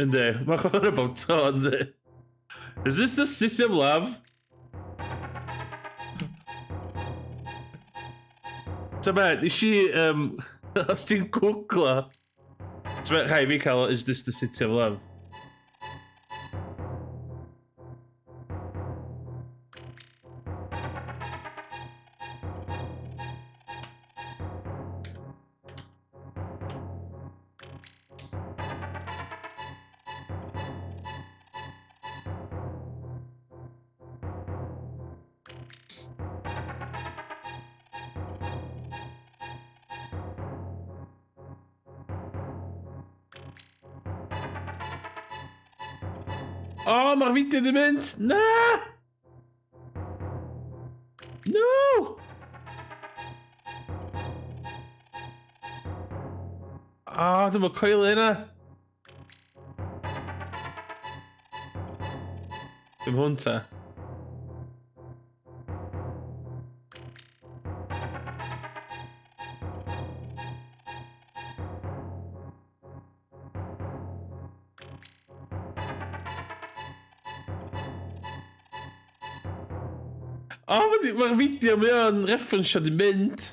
Speaker 1: Yndi, mae'n chwarae bob to, yndi. Is this the City of Love? Ta be, nes i, os ti'n googlo... Ta be, rhaid fi cael, is this the City of Love? O, oh, mae'r fideo di mynd! Na! No! O, oh, dwi'n mwyn coelio hynna. Dim hwn ta. O, oh, mae'r ma fideo mae o'n referensio di mynd.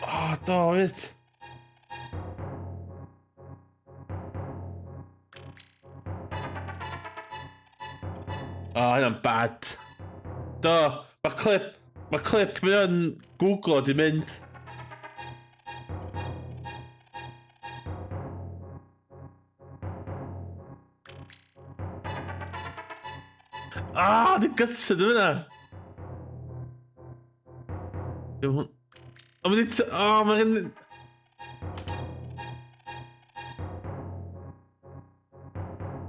Speaker 1: O, oh, do, fyd. O, oh, hynna'n bad. Do, mae'r clip, mae'r clip mae o'n googlo di mynd. Ah, di gutted yn fyna. Dim hwn. O, mae'n di... O, mae'n...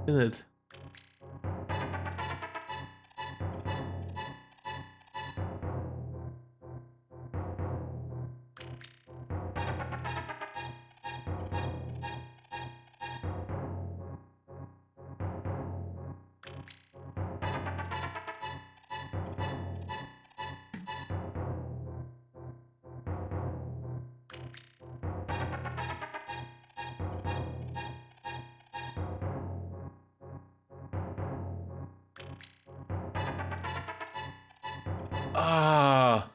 Speaker 1: Munud. Ah!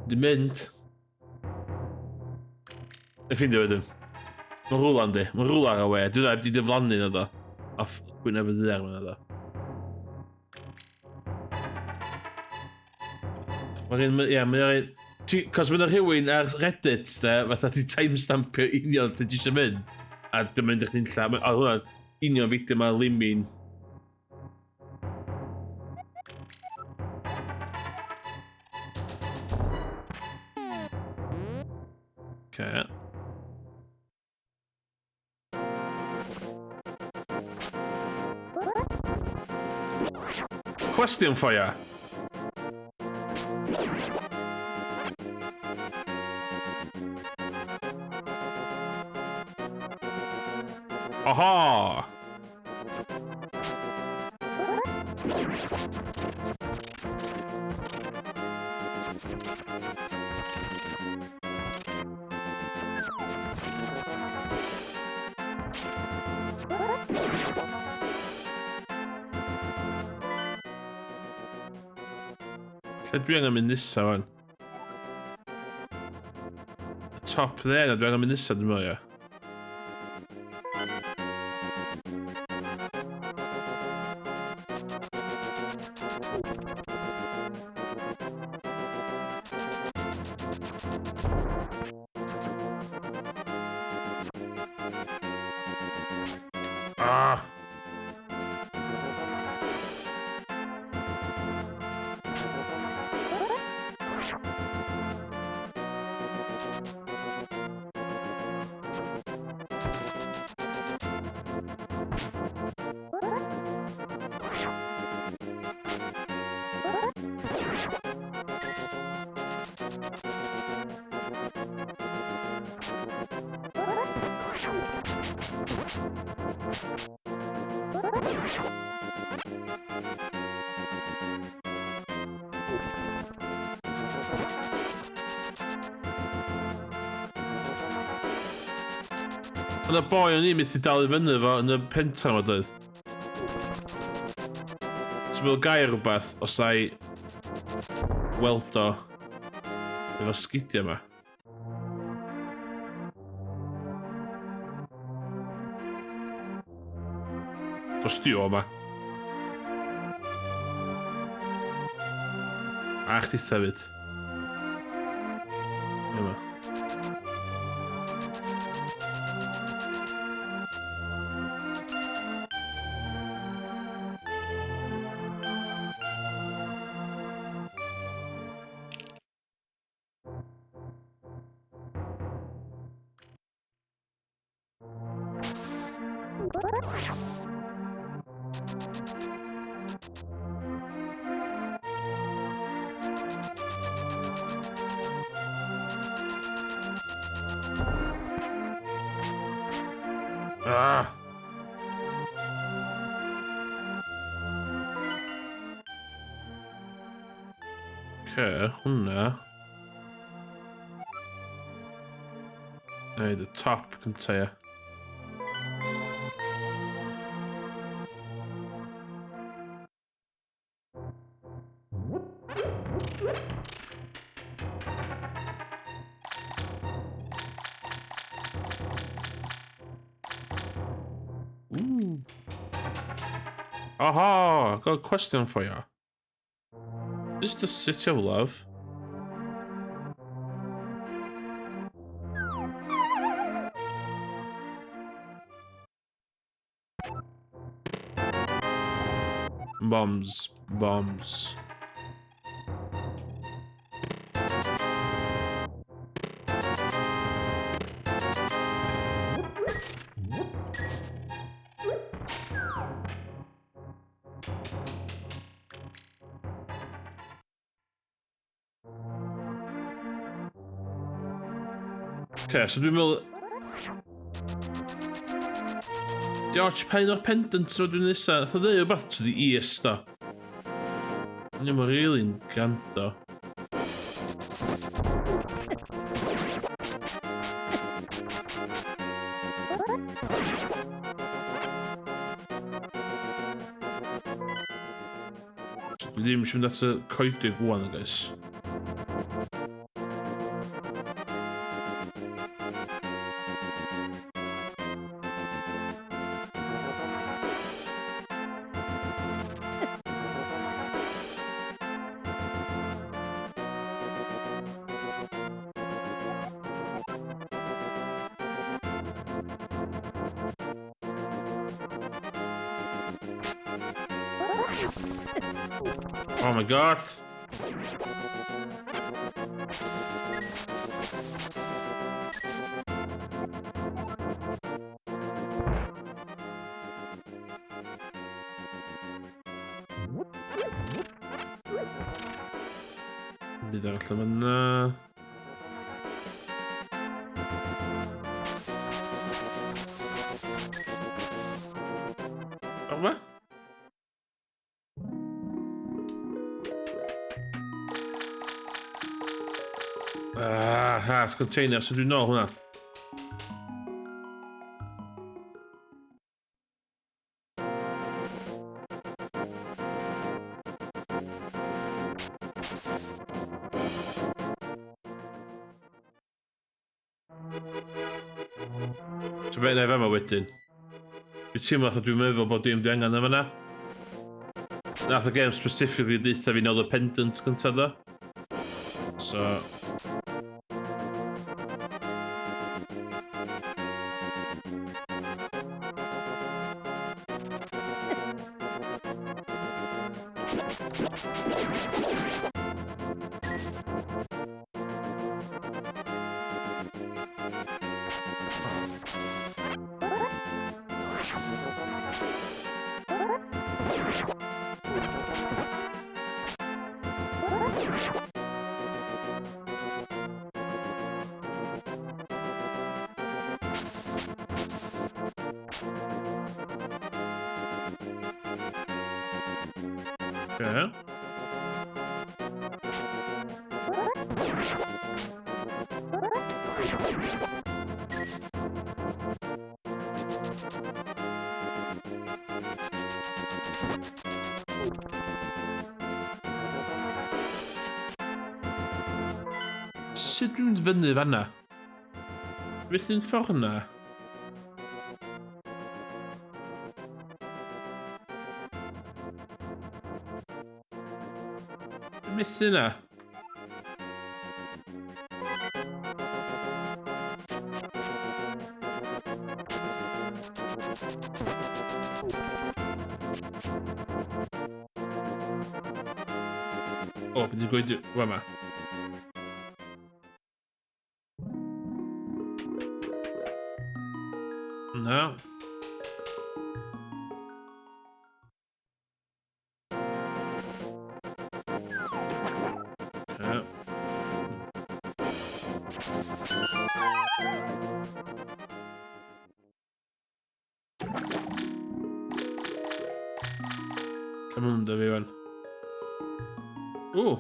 Speaker 1: Di mynd. Y ffeindio wedyn. Mae'n rwla yndi. Mae'n rwla ar y we. Dwi'n dweud, di diflannu na do. Off gwyneb y ddaear yna do. Mae'r un, ie, mae'n un... Cos mae'n rhywun ar Reddit, de, fatha ti timestampio union lle ti eisiau mynd. A dwi'n mynd i chdi'n lla. A hwnna'n union fideo mae Limin. Okay. Question for you. Aha! Lle dwi angen mynd nesa wan? Y top there, na dwi angen mynd nesa dwi'n meddwl, ia. Ah! Yna boi o'n i'n methu dal i fyny fo yn y pentra yma doedd. Ti'n meddwl gair rhywbeth os ai weld o efo sgidiau yma. Dos di o yma. A chditha fyd. Yma. Ah! Okay, hwnna. Neud y top cynta, ia. Ooh. Aha! I've got a question for you. Is the City of Love? Bombs. Bombs. Okay, so dwi'n meddwl... Diolch, pa un o'r pendants yma dwi'n nesa? Nath o ddeud rhywbeth to the east, do. O'n i'n really'n gando. Dwi ddim eisiau mynd at y coedig wan, guys. Oh my god! Byd arall yn fyna. Yma? Ah, heart container, so dwi'n nôl hwnna. So beth na i fama wedyn? Dwi'n teimlo fatha dwi'n meddwl bod dim di angen yn fanna. Nath y game specifically deutha fi nôl y pendant gyntaf ddo. So... Okay. Sut dwi'n mynd fyny fanna? Beth yw'n ffordd yna? Dwi'n methu yna. O, beth yw'n gweud yma? Na. Okay. Lle ma'n mynd â fi wan? Ww!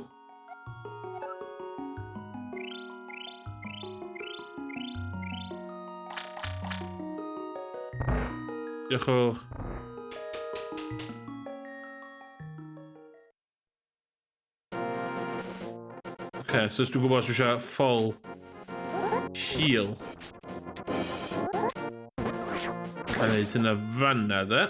Speaker 1: Diolch yn fawr. Oce, so os dwi'n gwybod os dwi eisiau full heal. Alla i wneud hynna fanna, de.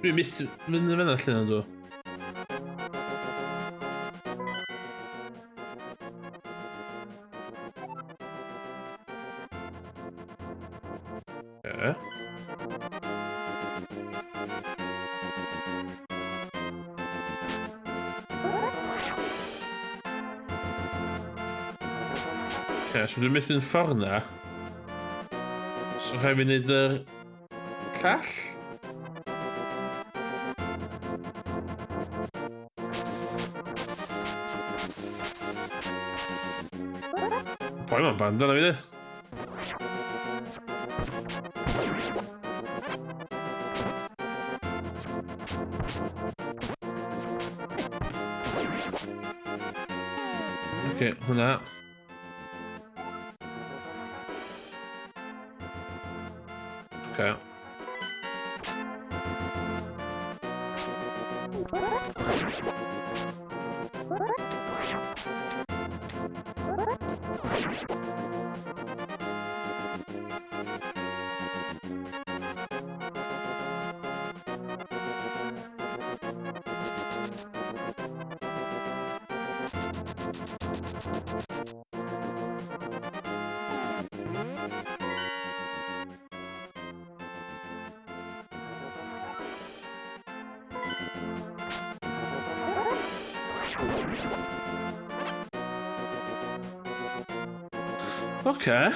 Speaker 1: Dwi'n methu mynd yn fyna lle na dwi. Ie. Oce, so dwi'n methu'n ffordd na. So rhaid fi wneud yr llall? Boi ma'n band yna fi de. Oce, hwnna. Oce. Oce.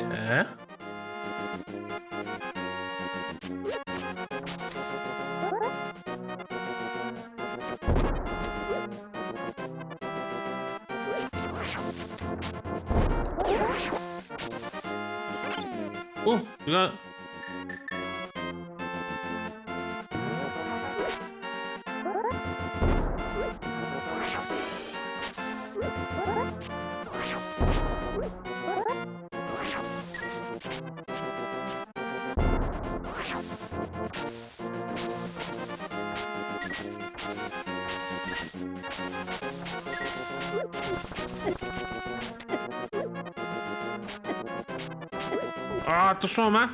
Speaker 1: Oce. O, dwi'n Ah, dos o yma!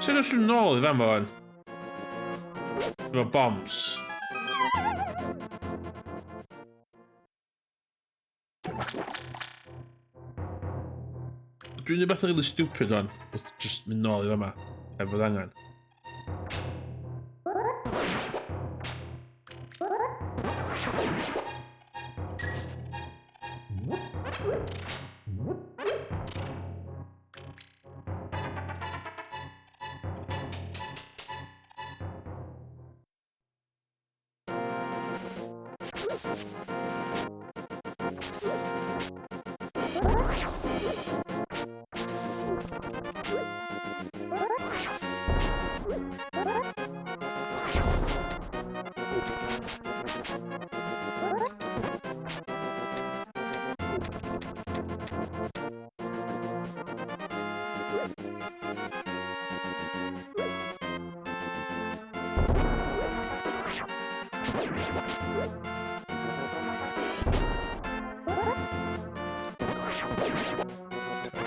Speaker 1: Sut os yw'n nôl i fan fan? Efo bombs. Dwi'n rhywbeth really stupid o'n. Just mynd nôl i fama. Heb fod angen.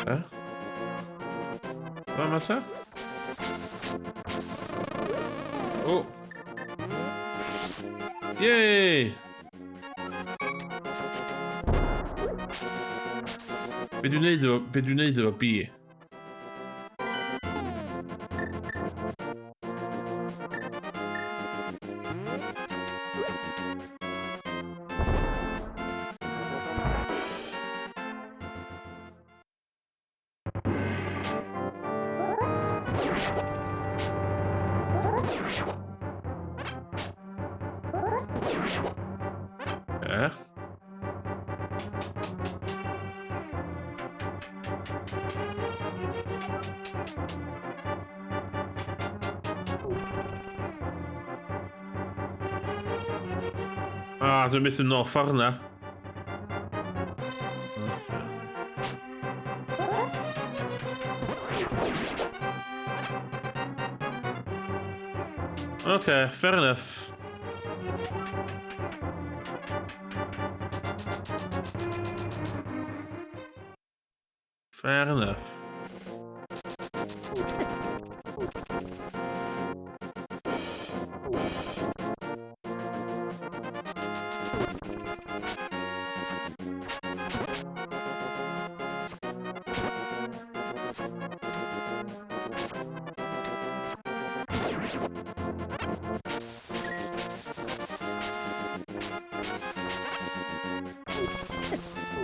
Speaker 1: Eh? Fan allan? O! Yay! Be dwi'n neud efo, be dwi'n neud efo B? Eh? Ah, dwi'n methu nôl ffordd na. Okay, fair enough. Fair enough.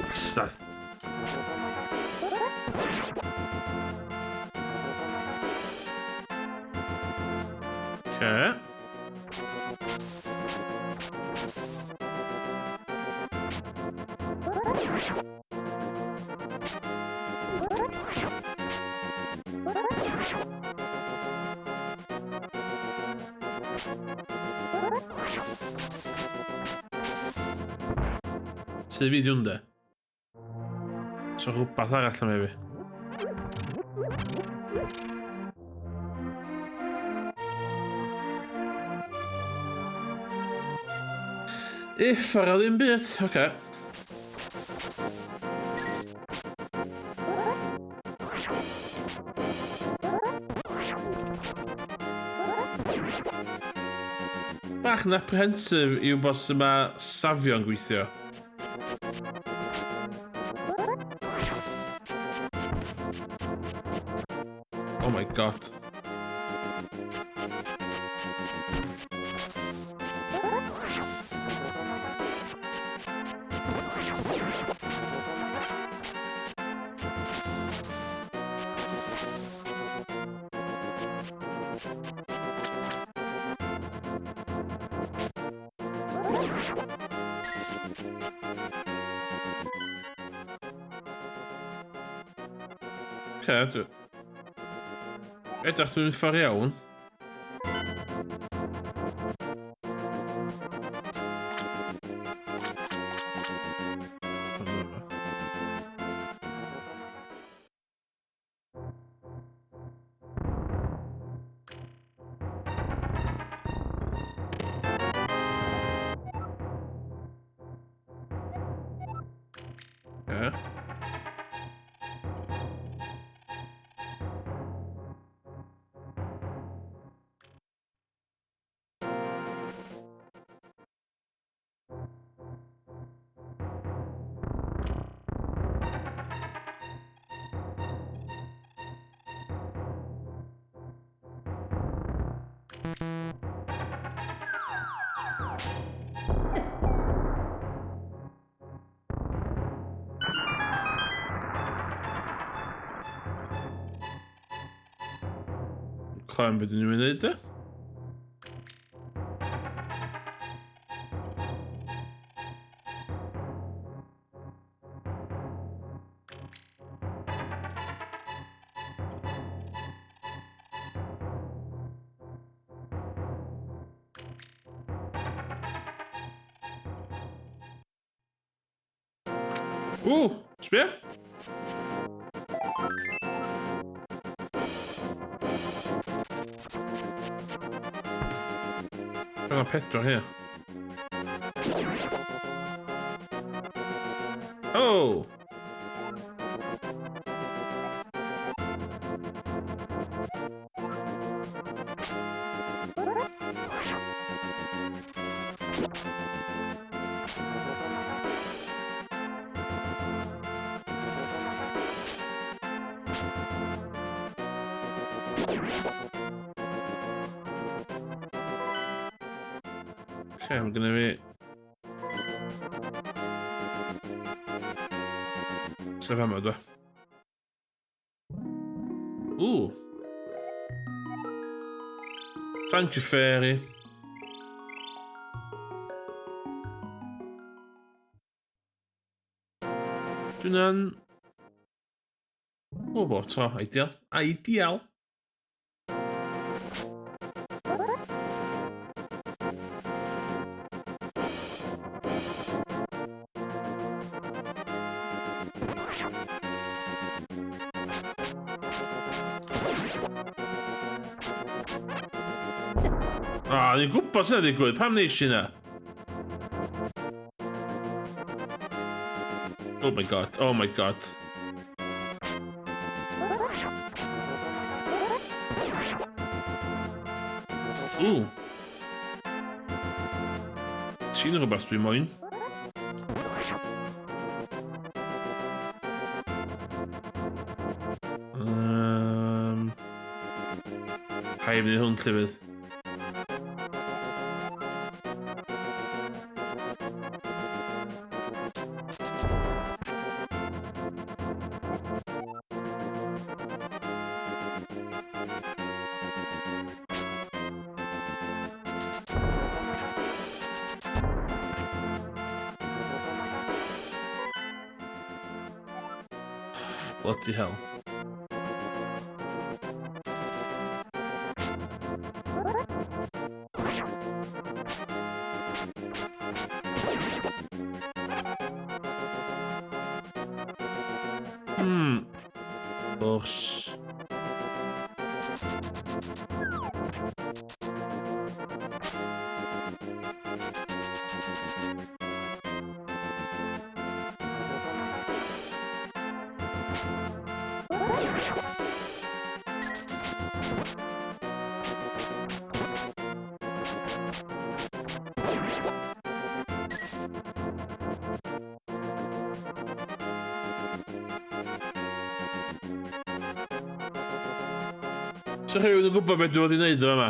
Speaker 1: Bastard. Okay. Tŷ fi di hwn de. So rhywbeth arall am fi. Uffar o ddim byd. Oce. Okay. Bach yn apprehensive i wybod sut mae safio'n gweithio. Oh my god. Oce, edrych dwi'n ffordd iawn. Yeah. Clem beth ni'n mynd i wneud e? Ww, sbia? Yna pedwar here. Oh! Okay, I'm gonna be... Sef yma, dwi. Ooh. Thank you, fairy. Dwi'n... O, bo, to, ideal. Ideal. Ah, ni'n gwybod sy'n digwydd. Pam nes i na? Oh my god, oh my god. Ooh. Ti'n rhywbeth dwi'n moyn. Rhaid i hwn llefydd. Bloody hell. Bwrs. Sa rhywun yn gwybod beth dwi wedi wneud yma?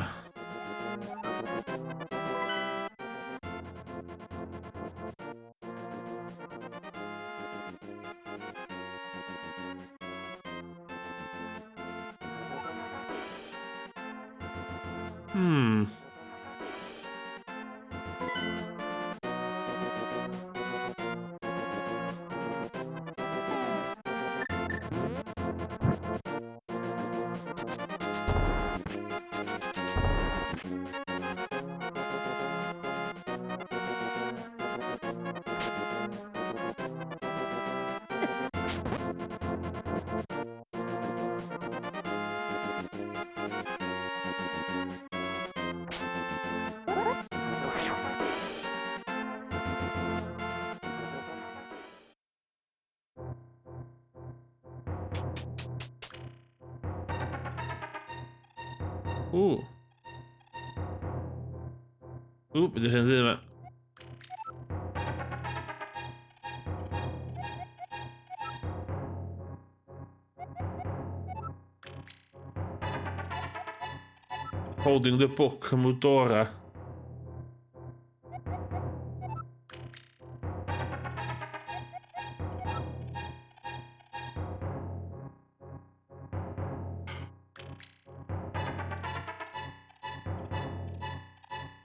Speaker 1: Ww. Ww, beth ydych chi'n dweud yma? Holding the book Mudora.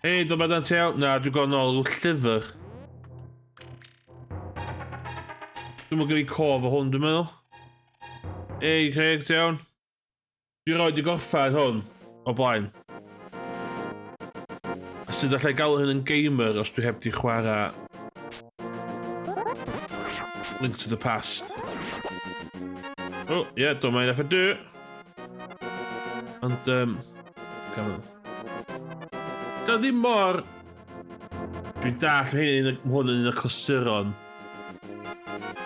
Speaker 1: Hei, dyma dan ti iawn? Na, dwi'n gweld nôl rhyw llyfr. Dwi'n mynd i cof o hwn, dwi'n meddwl. Ei, Craig, ti iawn? Dwi roed i gorffen hwn o blaen. A sut allai galw hyn yn gamer os dwi heb di chwarae Link to the Past. Oh, yeah, don't mind if I do. Ond, come on. Da ddim mor... Dwi'n dall hyn, hwn yn un o'r clasuron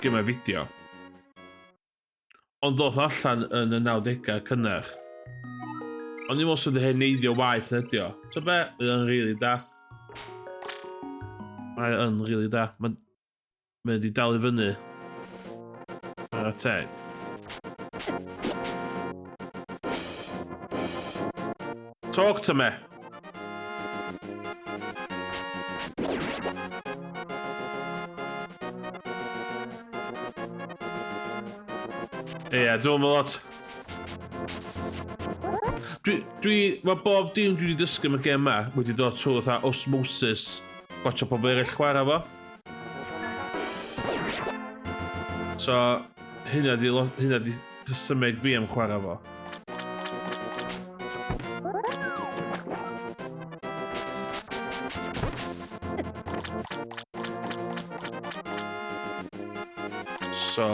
Speaker 1: gyma fideo. Ond ddoth allan yn y 90au cynnar. Ond i'n meddwl sydd wedi heneiddio waith na ydi o. So be, mae o'n rili da. Mae o'n rili da. Mae'n mae wedi dal i fyny. Mae'r teg. Talk to me. Ie, yeah, dwi'n meddwl lot. Dwi, dwi, mae bob dim dwi wedi dysgu am y gem ma wedi dod trwy fatha osmosis, watcha pobl eraill chwarae fo. So, hynna di, hynna di rhesymeg fi am chwarae fo. So...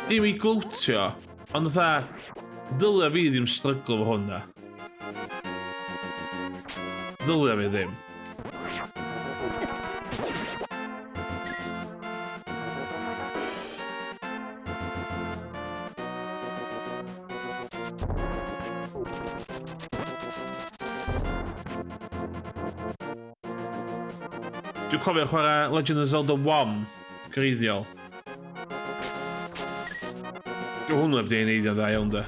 Speaker 1: Dim i glwtio, ond fatha, ddylia fi ddim stryglo fo hwnna. Ddylia fi ddim. Dwi'n cofio chwarae Legend of Zelda 1 greiddiol. Dwi hwnnw heb di ei neidio'n dda iawn de.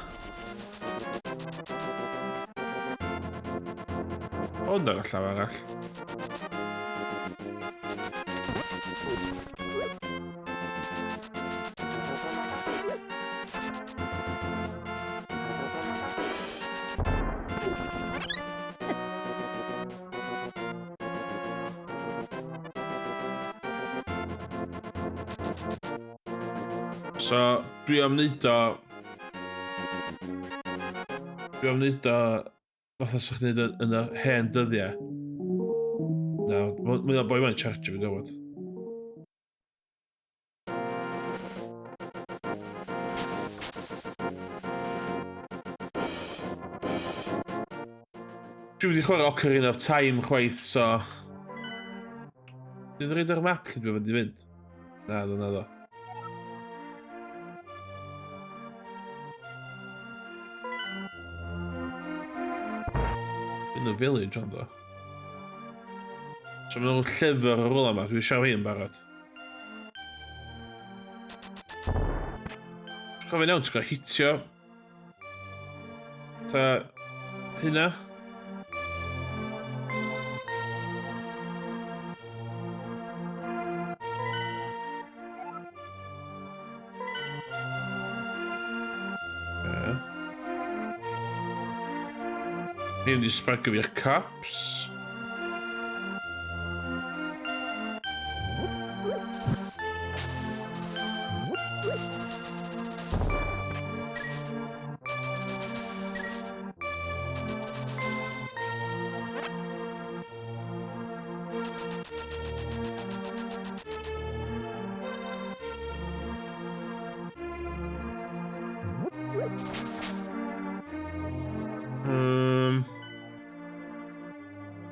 Speaker 1: Ond ar y llaw arall. So, dwi am wneud o... Dwi am wneud o fatha sa'ch chi'n neud yn y hen dyddiau. Na, mae'n boi mae'n charge fi gofod. Dwi wedi chwarae Ocarina of Time chwaith, so... Dwi'n rhaid ar map lle dwi'n fynd i fynd? Na, do, na, do. In the village, ond do. So mae'n nhw'n llyfr ar ôl yma, dwi'n siarad hi'n barod. Cofio iawn, ti'n cael hitio. Ta hynna. Ni'n mynd i sparcio fi'r cops.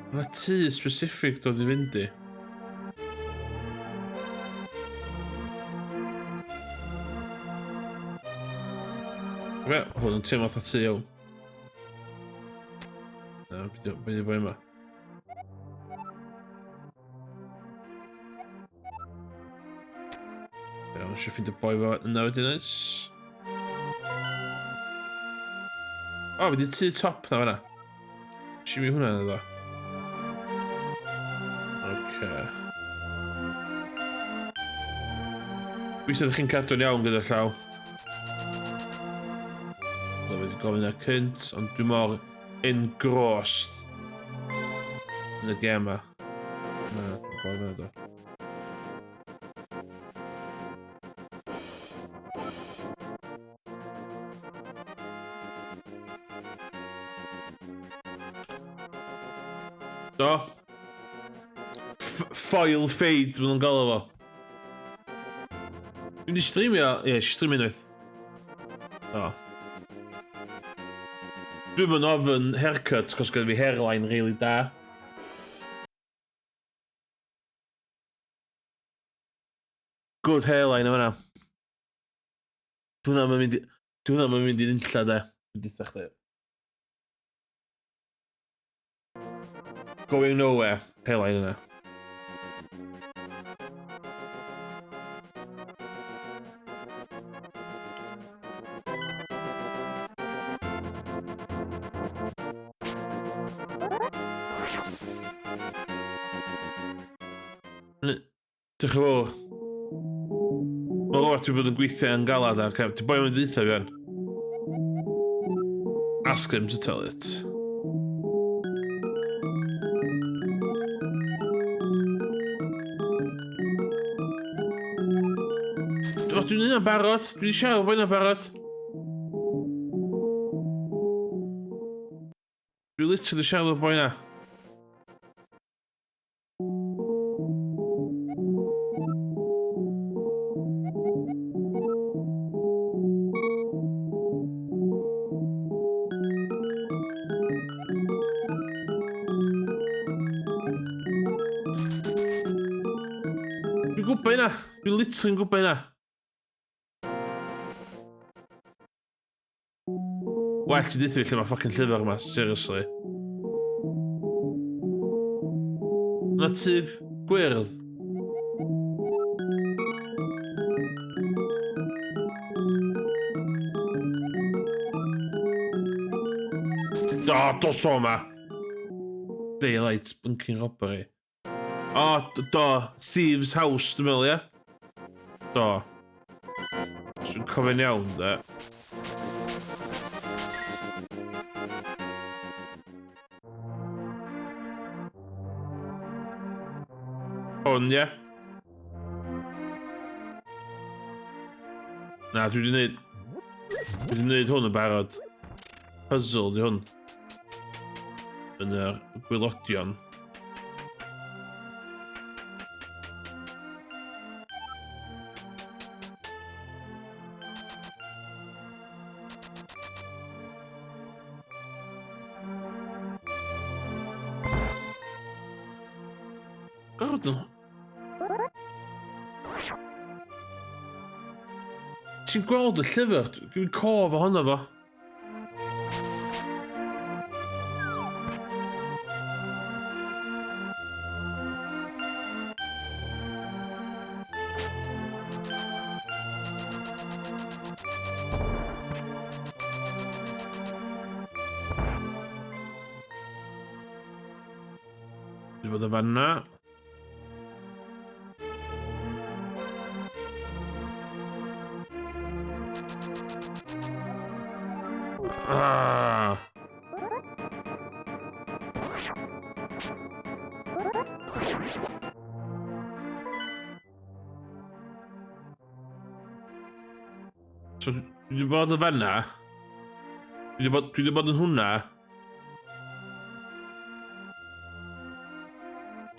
Speaker 1: Mae tŷ specific dod i fynd i. Fe, hwn yn teimlo fatha tŷ iawn. Na, beth yw'r boi yma? Iawn, eisiau ffeindio boi fo yna wedyn oes. O, fi di tŷ top na fanna. Eisiau mi hwnna yna ddo. Oce. Gobeithio ydych chi'n cadw'n iawn gyda llaw. Dwi wedi gofyn ar cynt, ond dwi mor engrossed yn y gem ma. Na, dwi'n gofyn yna do. Do. Foil fade, maen nhw'n galw fo. Dwi'n di streamio... Ie, yeah, streamio unwaith. Do. Dwi'n mynd ofyn haircut, cos gyda fi hairline really da. Good hairline yma. Dwi'n am mynd i... Dwi'n am mynd i'n unlla de. Dwi'n ditha chdi. Going nowhere. Hairline yna. Diolch yn fawr. Mae'n lot wedi bod yn gweithio yn galad ar cefn. Ti'n boi mynd eitha fi fan? Ask him to tell it. O, dwi'n un yn barod. Dwi'n siarad bod yn barod. Dwi'n literally siarad o'r boi na. Dwi'n gwybod hynna. Dwi'n literally'n gwybod hynna. Well ti deutha fi lle mae fucking llyfr yma, seriously. Na tŷ gwyrdd. Do, dos o yma. Daylight bunking robbery. O, do, Thieves House, dwi'n meddwl, ie? Do. Os dwi'n cofio'n iawn, de. Hwn, ie? Na, dwi wedi gwneud... Dwi wedi gwneud hwn yn barod. Puzzle, di hwn. Yn yr gwylodion. Gorod nhw. Ti'n gweld y llyfr? Dwi'n cof ohono fo. Dwi'n bod yn fanna. Ah. So, dwi wedi bod yn fanna. Dwi wedi bod, dwi wedi bod yn hwnna.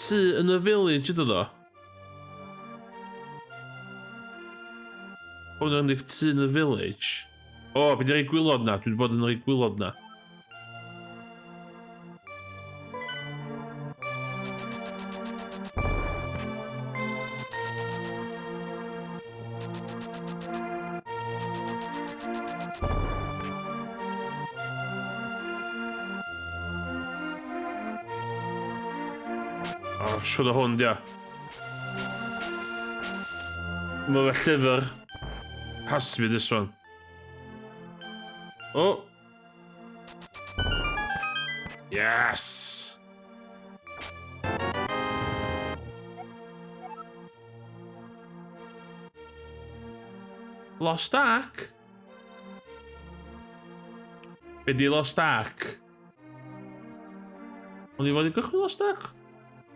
Speaker 1: Tŷ yn y village ydw ddo. Hwn yn tŷ yn y village. O, beth yw'r gwylod na? Dwi wedi bod yn yr gwylod na. O, oh, siwr o hwn, dia. Mae fe llyfr. Has to be this one. Oh! Yes! Lost Ark? Be di Lost Ark? O'n i fod i gychwyn Lost Ark?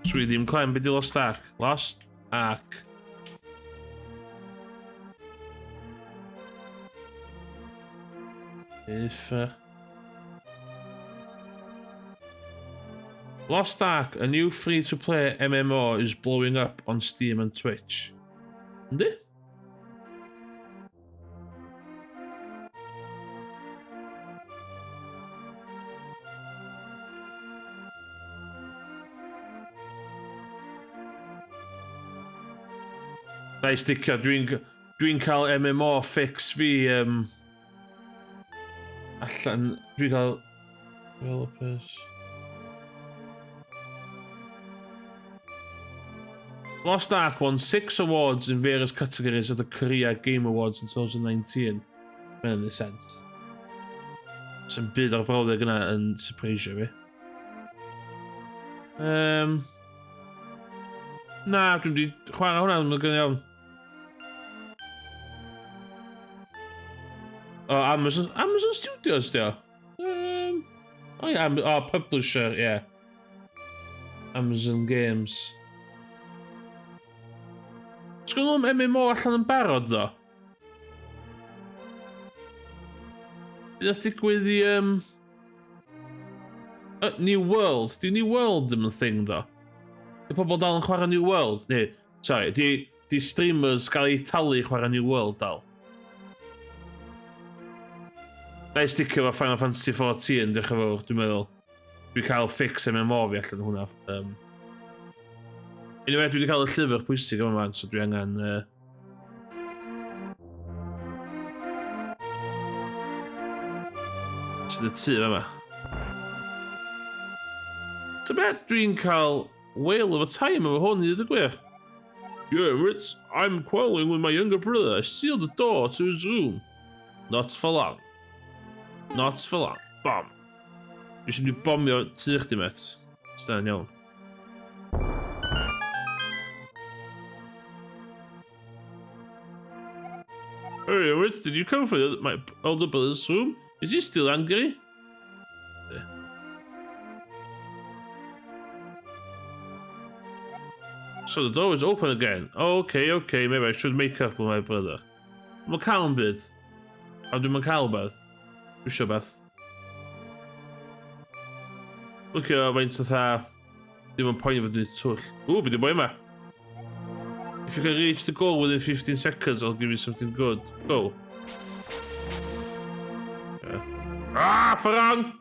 Speaker 1: Swi ddim clem, be di Lost Ark? Lost Ark. If... Lost Ark, a new free-to-play MMO is blowing up on Steam and Twitch. Yndi? Na i sticio, dwi'n dwi cael MMO fix fi um, allan, dwi'n cael developers. Lost Ark won six awards in various categories at the Korea Game Awards in 2019. Mae'n neud sense. Sy'n byd o'r brawddeg yna yn surprisio fi. Um, na, dwi'n di chwarae hwnna, mae'n gen iawn. O, oh, Amazon, Amazon Studios, di o? Oh, yeah, oh, publisher, yeah. Amazon Games. Sgwn nhw'n MMO allan yn barod, ddo? Beth ddigwydd i... Um, New World. Di New World ddim yn thing, ddo. Di pobl dal yn chwarae New World? Neu, sorry, di, di streamers gael eu talu chwarae New World dal? Na i sticio efo Final Fantasy 14, diolch yn fawr, dwi'n meddwl. Dwi'n cael fix MMO fi allan hwnna. Um, anyway, dwi wedi cael y llyfr pwysig yma man, so dwi angen... Sydd y tŷ yma. So beth, dwi'n cael whale of a time efo hwn i ddweud y gwir. Yeah, Ritz, I'm quarreling with my younger brother. I sealed the door to his room. Not for long. Not for long. Bomb. Dwi eisiau mynd i bomio tŷ chdi, met. Stan iawn. Hey, Rich, did you come for the, my older brother's room? Is he still angry? So the door is open again. Okay, okay, maybe I should make up with my brother. Mae'n cael yn byd. A dwi'n cael beth. Dwi eisiau beth. Look faint fatha... Ddim yn poeni fod yn twll. Ww, beth yw'n boi yma? If you can reach the goal within 15 seconds, I'll give you something good. Go. Yeah. Ah, Farang!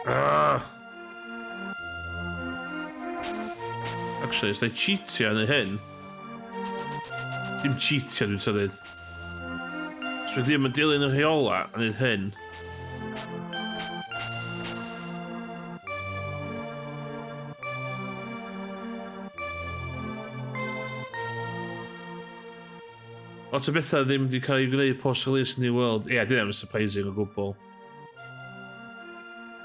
Speaker 1: Ah! Actually, os da i cheatio yn y hyn... Dim cheatio dwi'n dweud. Os dwi ddim yn dilyn y rheola yn neud hyn... Lot o bethau ddim wedi cael eu gwneud post-release New World. Ie, yeah, di ddim yn surprising o gwbl.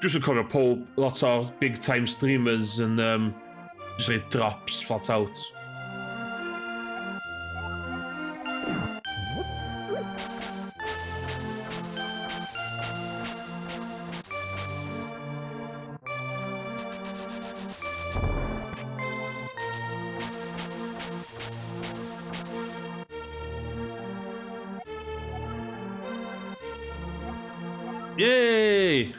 Speaker 1: Dwi eisiau cofio pob, lot o big time streamers yn just rhoi drops flat out. Yay!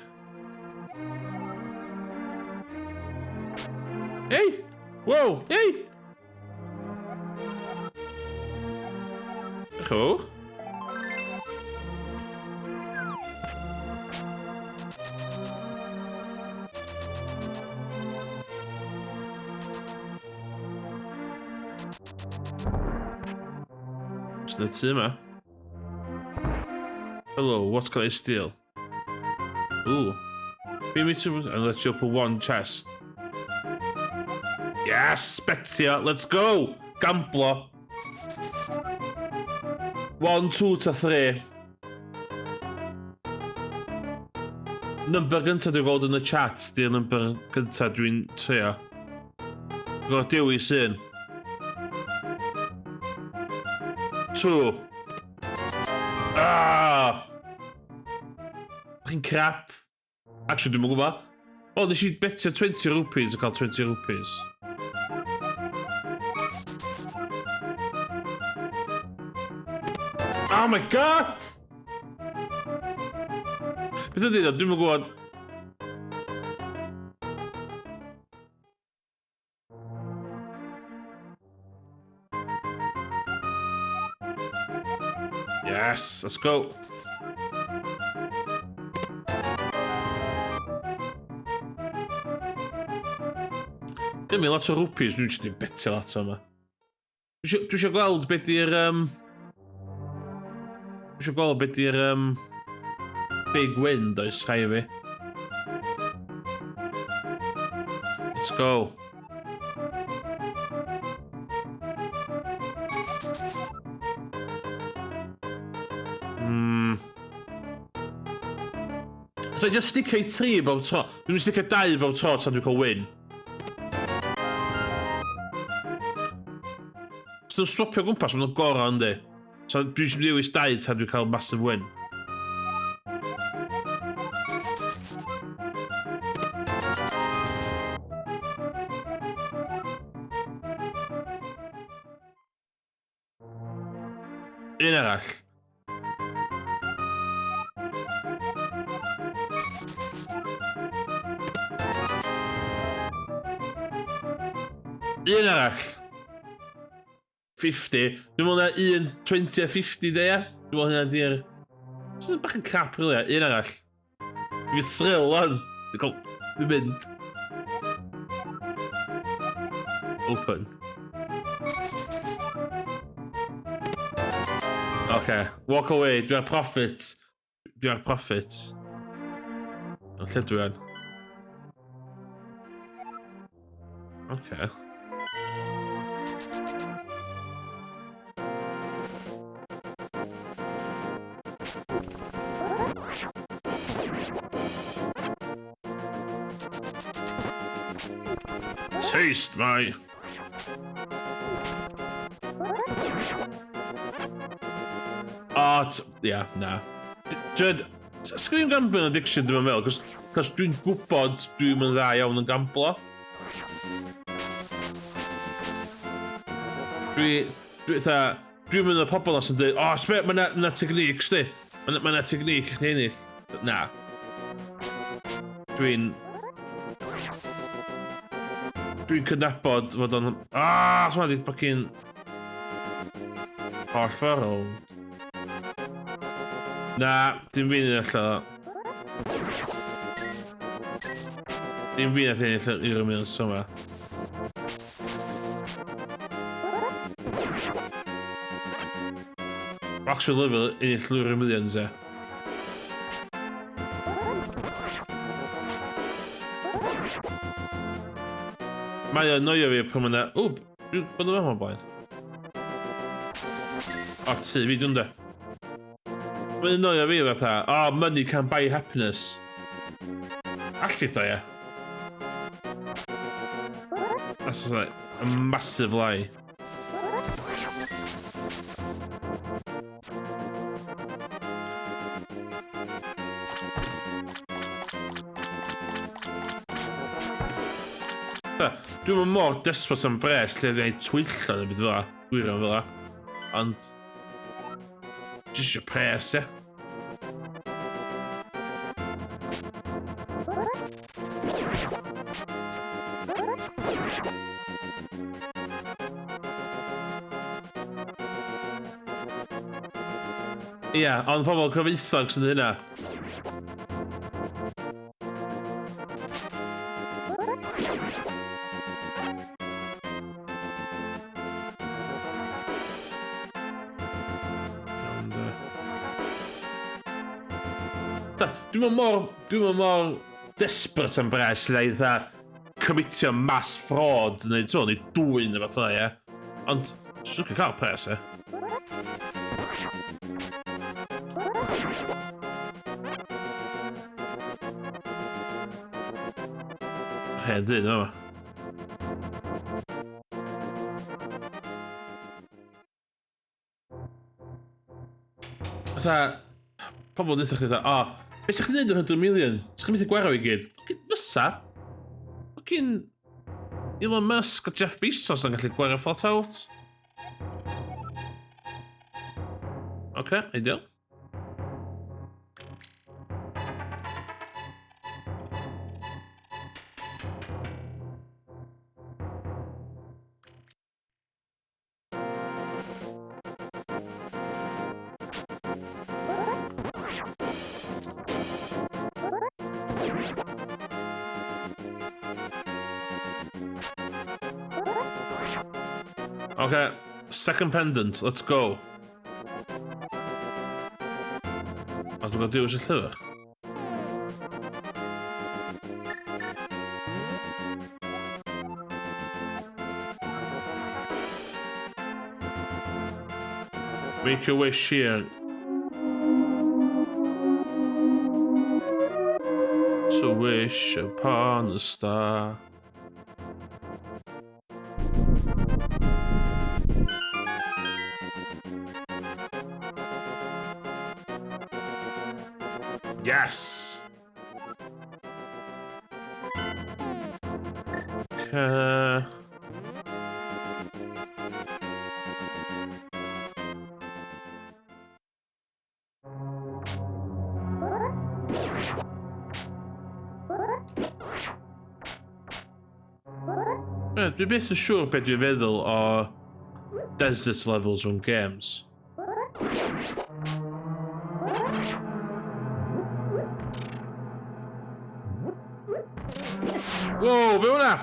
Speaker 1: Hey! Wow! Hey! Diolch. Sy'n y tŷ yma? Hello, what can I steal? Ooh. Be me to and let you open one chest. Yes, betio, let's go! Gamblo. 1, 2 to 3. Number gyntaf dwi'n gweld yn y chat, di'r number gyntaf dwi'n trio. Gweld dewis un. 2. Ah! Chi'n crap. Actually, dwi'n gwybod. O, nes i betio 20 rupees a cael 20 rupees. Oh my god! Beth ydy ddo? Dwi'n gwybod. Yes, let's go. Gynnu mi lot o rupees, dwi'n eisiau betio lot o yma. Dwi eisiau gweld beth di'r... Dwi eisiau gweld beth di'r big win, does, rhai fi. Let's go. So I just sticio i 3 bob tro. Dwi'n sticio 2 bob tro tan dwi'n cael win. So dwi'n swapio gwmpas, maen nhw'n gorau yndi. So dwi'n eisiau dewis 2 tan dwi'n cael massive win. Un arall. Un arall. 50. Dwi'n meddwl na un 20 a 50 de, ia? Dwi'n meddwl hynna di'r... Sy'n bach yn crap, really, ia. Un arall. Fi thrill, on. Dwi'n cael... Dwi'n mynd. Open. Okay, walk away. Dwi'n ar profit. Dwi'n ar profit. Ond lle dwi an? Okay. Taste my... O, ia, na. Dwi, Screen gambling addiction dwi'n meddwl, cos, cos dwi'n gwybod dwi'n mynd dda iawn yn gamblo. Dwi, dwi, tha, dwi'n mynd o'r pobl sy'n dweud, o, oh, sbe, mae na, ma technique, sti. Mae na, ma technique i chdi ennill. Na. Dwi'n... Dwi'n cydnabod fod o'n... Ah, so di fucking... Holl ffordd. Na, dim fi'n un allan. Dim fi nath ennill yr Euro Millions tro yma. Actually lyfio ennill Euro Millions e. Mae o'n noio fi pan mae'n... Ww, dwi'n bod yn fama blaen. O, tu fi, dwi'n de. Mae'n annoio fi fatha, oh, money can buy happiness. Alli ddo, ie. That's just like a massive lie. Dwi'n mor desperate am bres lle dwi'n twyllo neu beth fel la. Gwirion fel la. Ond Jyst eisiau pres, ie. Ia, ond pobl cyfoethog sy'n hynna. Dwi'n mor, dwi'n mor desperate am bres lle i dda commitio mass fraud neu ti'n neu dwyn neu fath o, ie. Ond, dwi'n cael pres, ie. Hen dyn yma. Fatha, pobl yn dweud chdi, o, oh, beth sa'ch chi'n neud o'r 100 million? Sa'ch chi'n methu gwario i gyd? Fucking fysa. Fucking Elon Musk a Jeff Bezos yn gallu gwario flat out. Oce, okay, ideal. Okay, second pendant, let's go. A dwi'n cael dewis y llyfr. Make your wish here. To wish upon a star. Yes! Okay. Ie, dwi byth yn siŵr beth dwi'n feddwl o desert levels mewn games. Wow, be hwnna?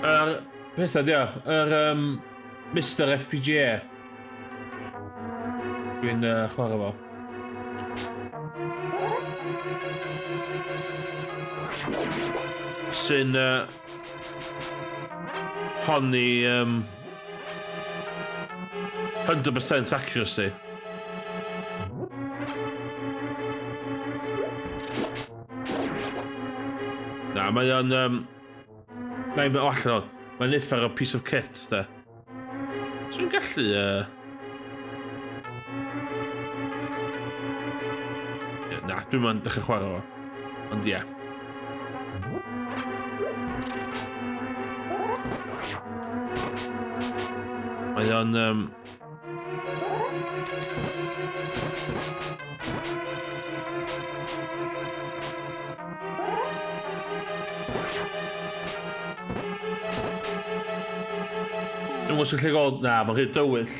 Speaker 1: Yr pethau, dio, yr um, Mr FPGA. Dwi'n chwarae fo. Sy'n honni 100% accuracy. Na, mae o'n... Mae'n o allan o. Mae'n uffar o piece of kit, de. So i'n gallu... Yeah, na, dwi'n mynd dechrau chwarae fo. Ond ie. Yeah. Mae o'n... Dwi'n gwybod sy'n lle gweld... Na, mae'n rhy dywyll.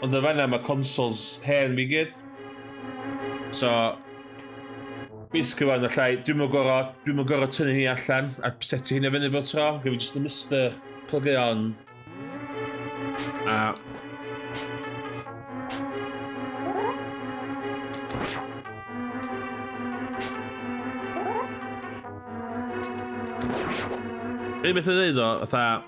Speaker 1: Ond y fanna mae consoles hen fi gyd. So, basically fan allai, dwi'n mynd gorau, dwi'n mynd gorau tynnu hi allan a setio hynna fyny bob tro. Gyda fi just y mister, plug it on. A Un beth yn dweud o, fatha...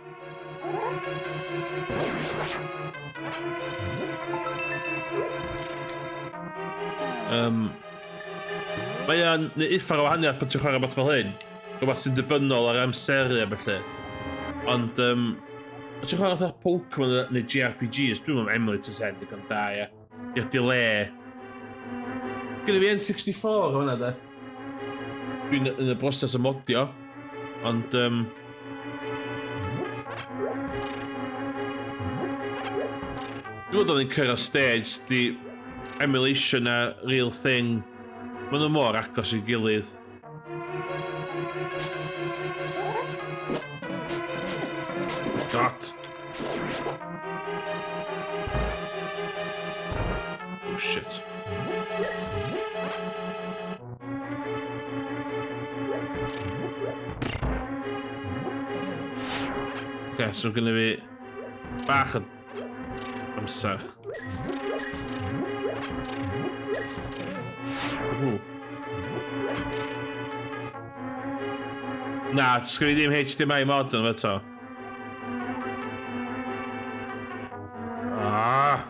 Speaker 1: Mae o'n neud uffar o wahaniaeth pan ti'n chwarae beth fel hyn. Rhywbeth sy'n dibynnol ar amseru a felly. Ond, os ti'n chwarae fatha Pokemon neu JRPGs, dwi'n meddwl emulators hen digon da, ie. I'r delay. Gyda fi N64 o hwnna, de. Dwi'n yn y broses o modio, ond... Dwi'n meddwl ni'n cyrraedd stage di emulation a real thing. Maen nhw mor agos i'w gilydd. God. Oh shit. Okay, so gynna fi bach o amser. Ooh. Na, sgynna fi ddim HDMI mod yn eto. Ah!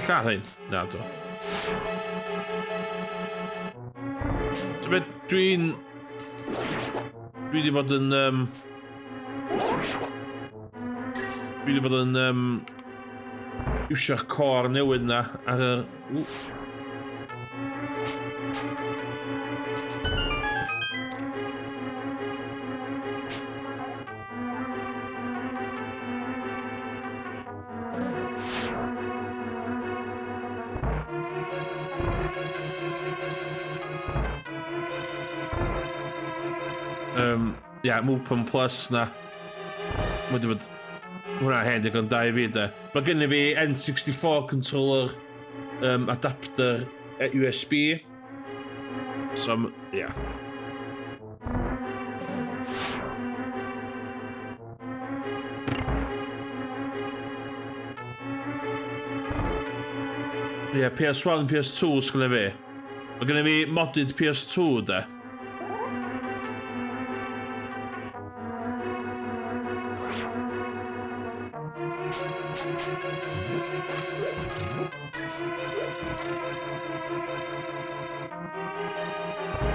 Speaker 1: Lladd hyn? Na, do. Dwi'n... Dwi wedi bod yn... Dwi wedi bod yn... Iwsio'r core newydd na ar yr... Ia, Mupen Plus na. Mae wedi bod... Hwna hen digon da i fi, de. Mae gen i fi N64 controller adapter USB. So, yeah. Ie, yeah, PS1, PS2 sgynna fi. Mae gen i fi modded PS2, de.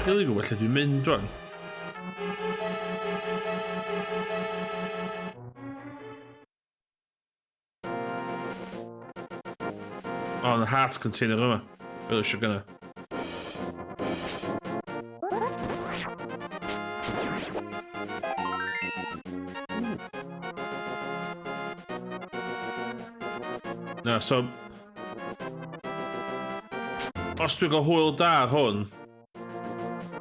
Speaker 1: Rili gwybod lle dwi'n mynd rwan. O, oh, heart container yma. Really eisiau gynna. Na, so... Os dwi'n cael hwyl da ar hwn,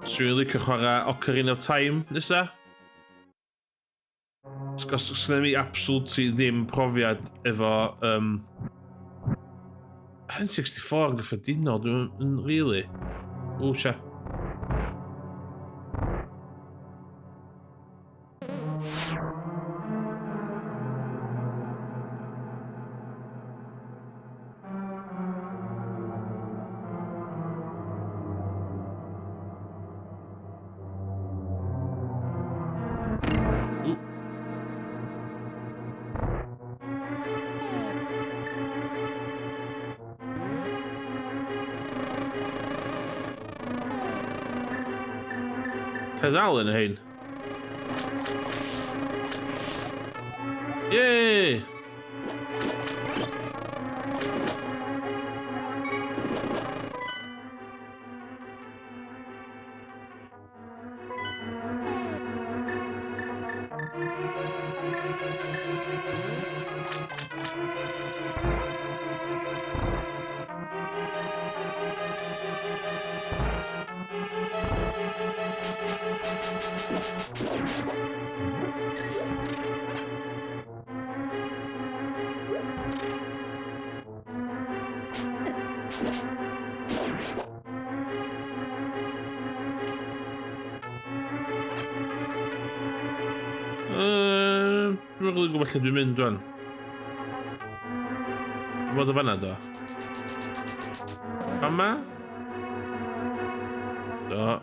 Speaker 1: swn i'n licio chwarae Ocarina of Time nesa. Os sgynna fi absolutely ddim profiad efo... N64 yn gyffredinol, dwi'n really. O, sia. Ddal yn hyn. Yay! Dwi'n rili gwybod lle dwi'n mynd rwan. Fod o fanna, do. Fama? Do.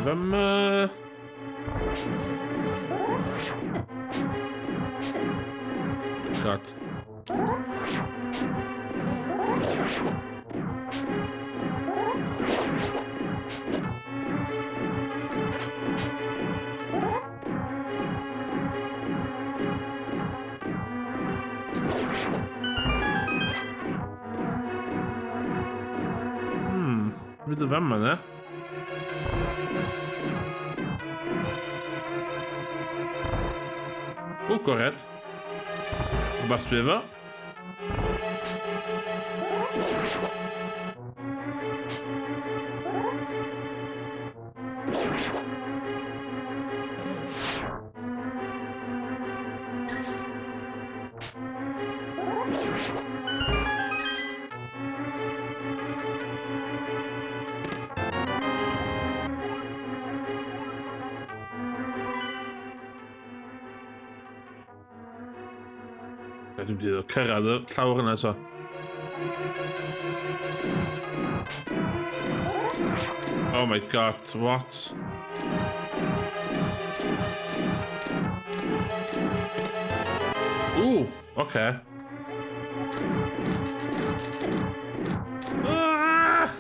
Speaker 1: Fama. God. Fydd y fama na. O, gored. Rhywbeth dwi efo. Dwi'n mynd i cyrraedd y llawr yna so. Oh my God, what? Ooh, okay. Ah!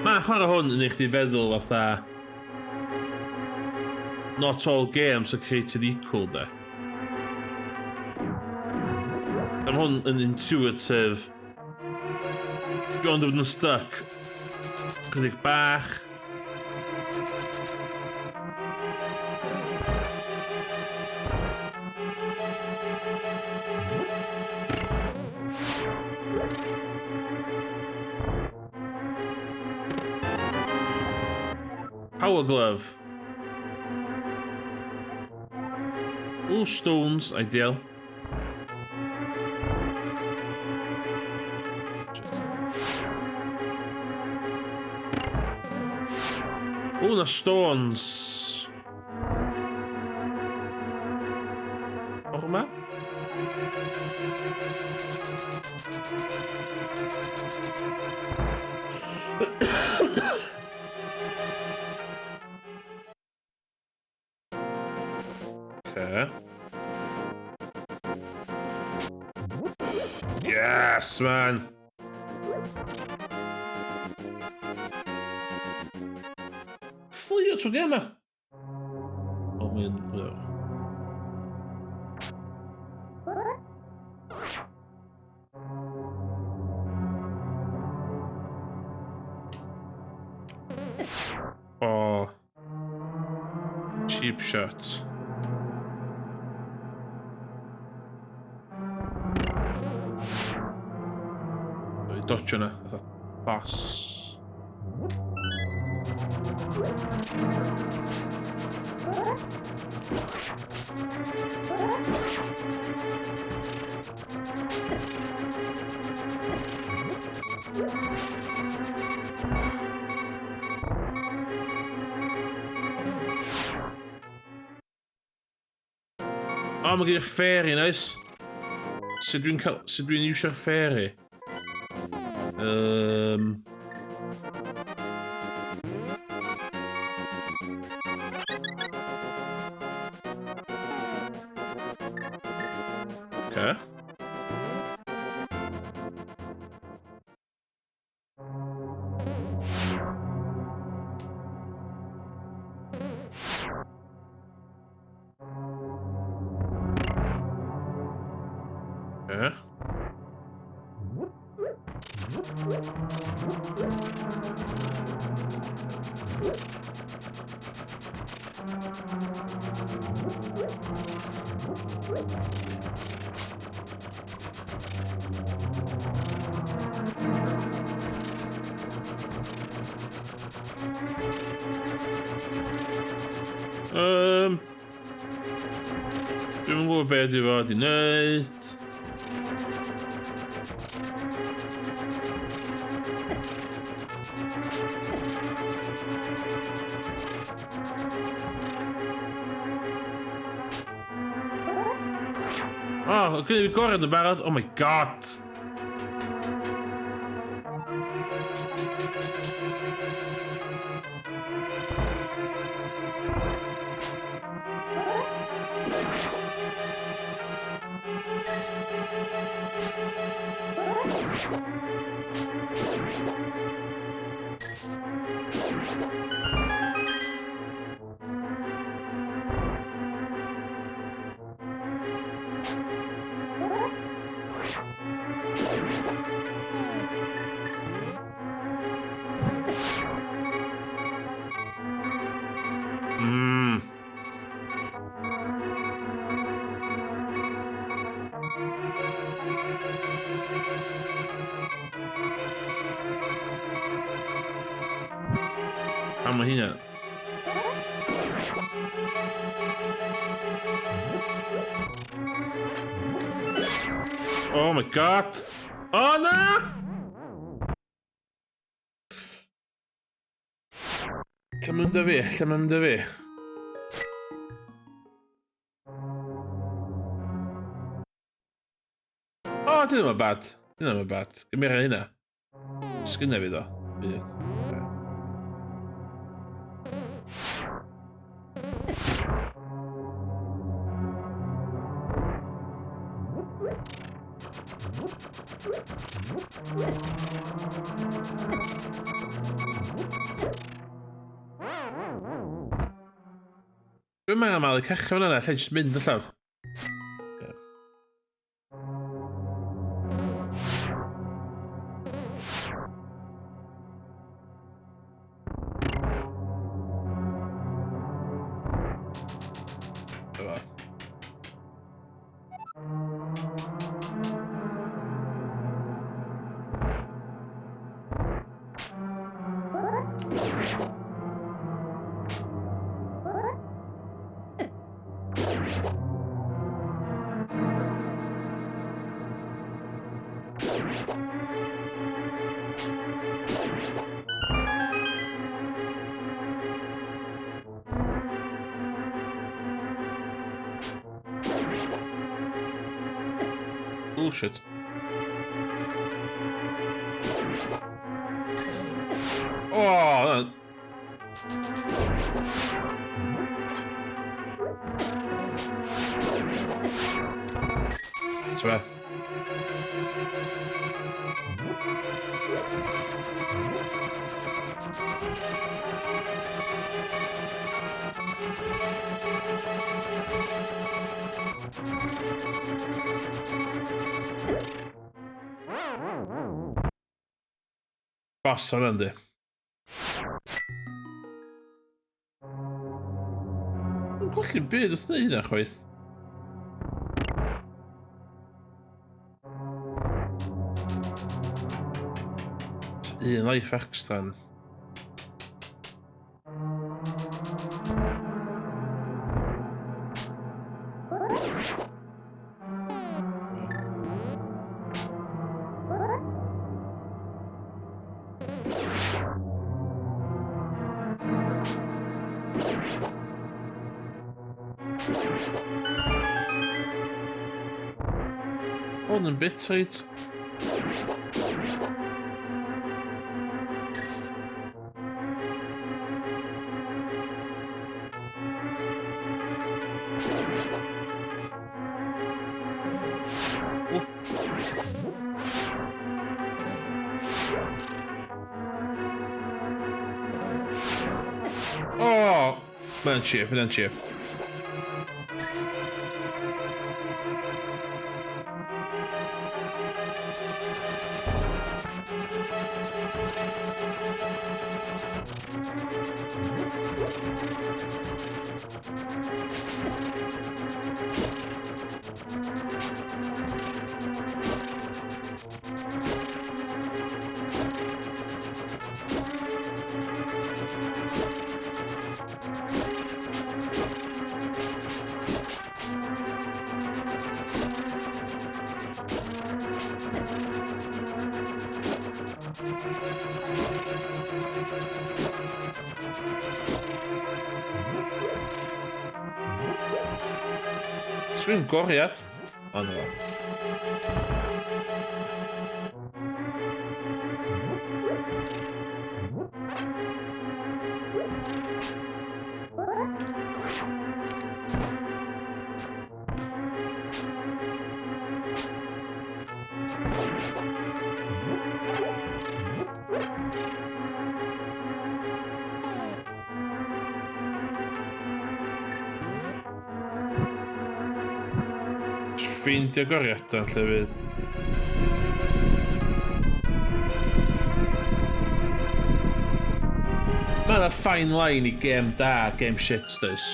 Speaker 1: Mae chwarae hwn yn eich di feddwl fatha not all games are created equal, de. Mae hwn yn intuitive. Dwi'n ond yn stuck. Chydig bach. Power glove. All stones, ideal. O, na stones. O'r yma? Okay. Yes, man! Fflio trwy gêm yma! O, mae'n... Oh. Cheap shot. Sorry, dodge yna, fatha boss. O, mae gen i'r fairy, nice. Sut dwi'n cael... Sut dwi'n iwsio'r fairy? Okay. Okay. Dwi'm yn gwybod beth dwi fod i wneud. Oh, gynnu fi gorau yn y barod. Oh my god. A mae hynna. Oh my god! Oh na! Lle mae'n mynd â fi? Lle mae'n mynd â fi? O, oh, di ddim yn bad. Di ddim yn bad. Gymera hynna. Sgynna fi ddo. Byd. Dwi'n meddwl malu cachu fan yna, lle jyst mynd allan. Bullshit. Oh, T'be? Boss o'n yndi. Dwi'n colli'n byd wrth wneud hynna chwaith. Un life extra. Hwn yn bit reit. Oh! Mae'n cheap, mae'n cheap. Dwi'n goriad. O, na fo. Ffeindio goriadau lle fydd. Mae yna fine line i game da, game shit, does.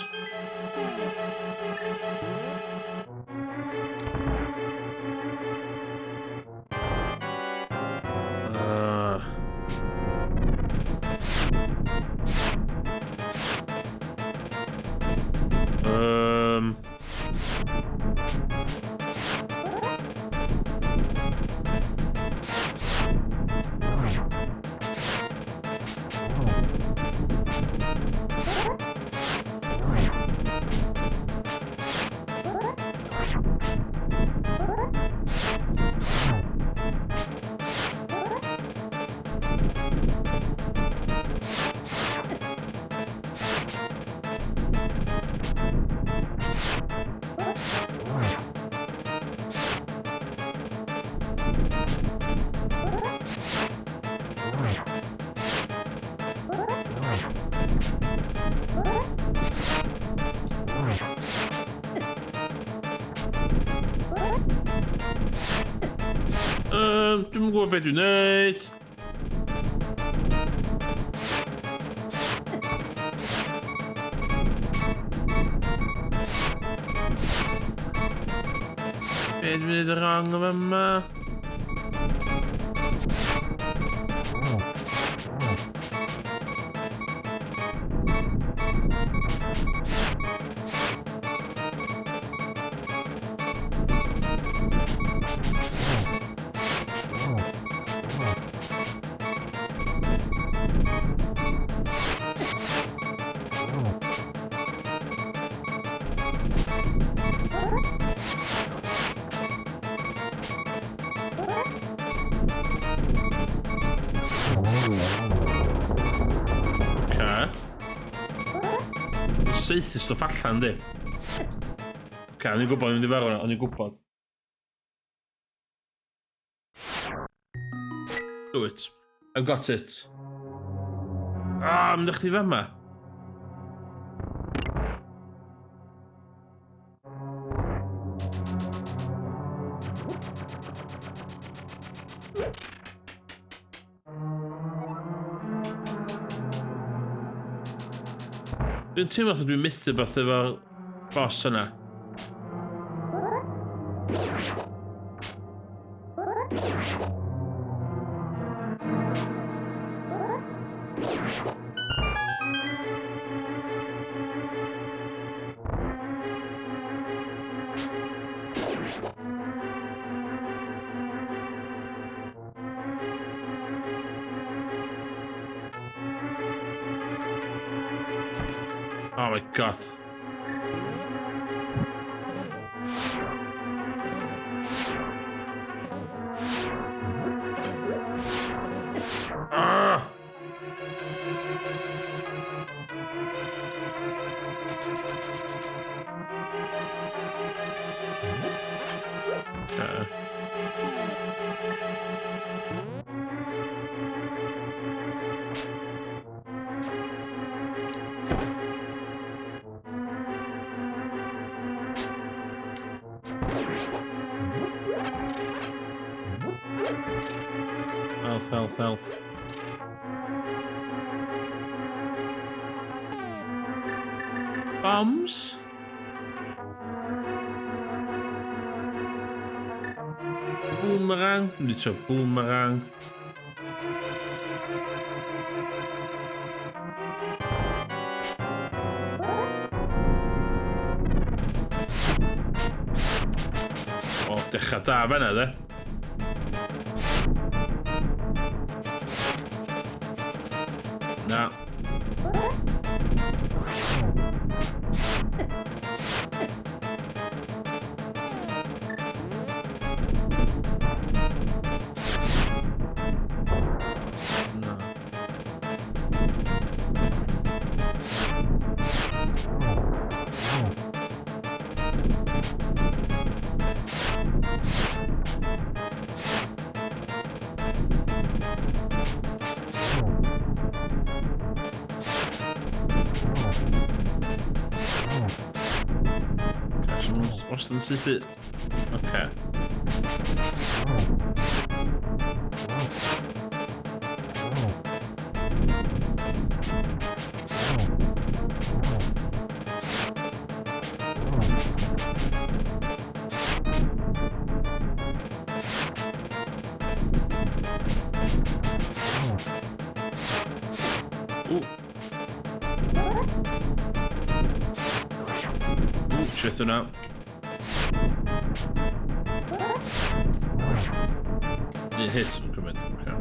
Speaker 1: Dwi'm yn gwybod beth dwi'n neud. Be dwi'n neud y wrong o yma? Saethu stwff allan, di. Oce, o'n i'n gwybod, o'n i'n mynd i farw o'n i'n gwybod. Do it. I've got it. Ah, mynd chdi fama. Dwi'n teimlo fatha dwi'n methu beth efo'r boss yna. Oh my god. Ah! Okay. Health, health, health. Bombs? Boomerang. Dwi'n mynd i boomerang. O, dechrau da fan'na, de. Na. Wastad yn sythu. Oce. Ooh. Ooh, shit hwnna. Un hit yn cymryd. Okay.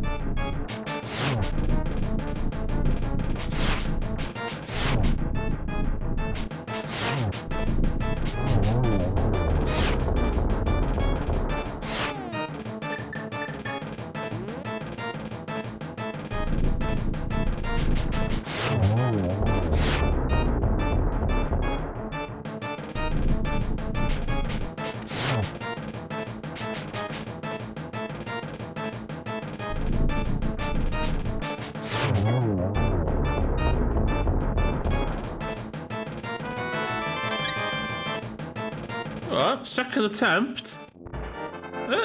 Speaker 1: Oh, second attempt.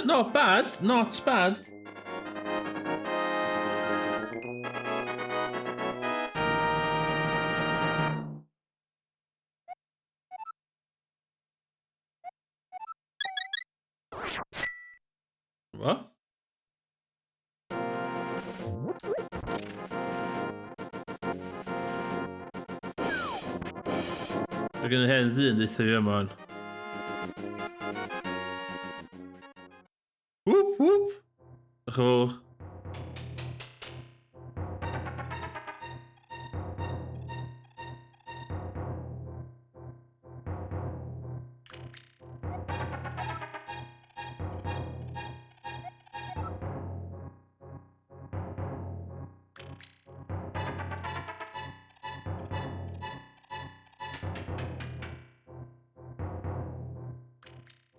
Speaker 1: Not bad, not bad. What? Mae gen i hen ddyn ddeitha fi yma. Whoop, whoop. Diolch yn fawr.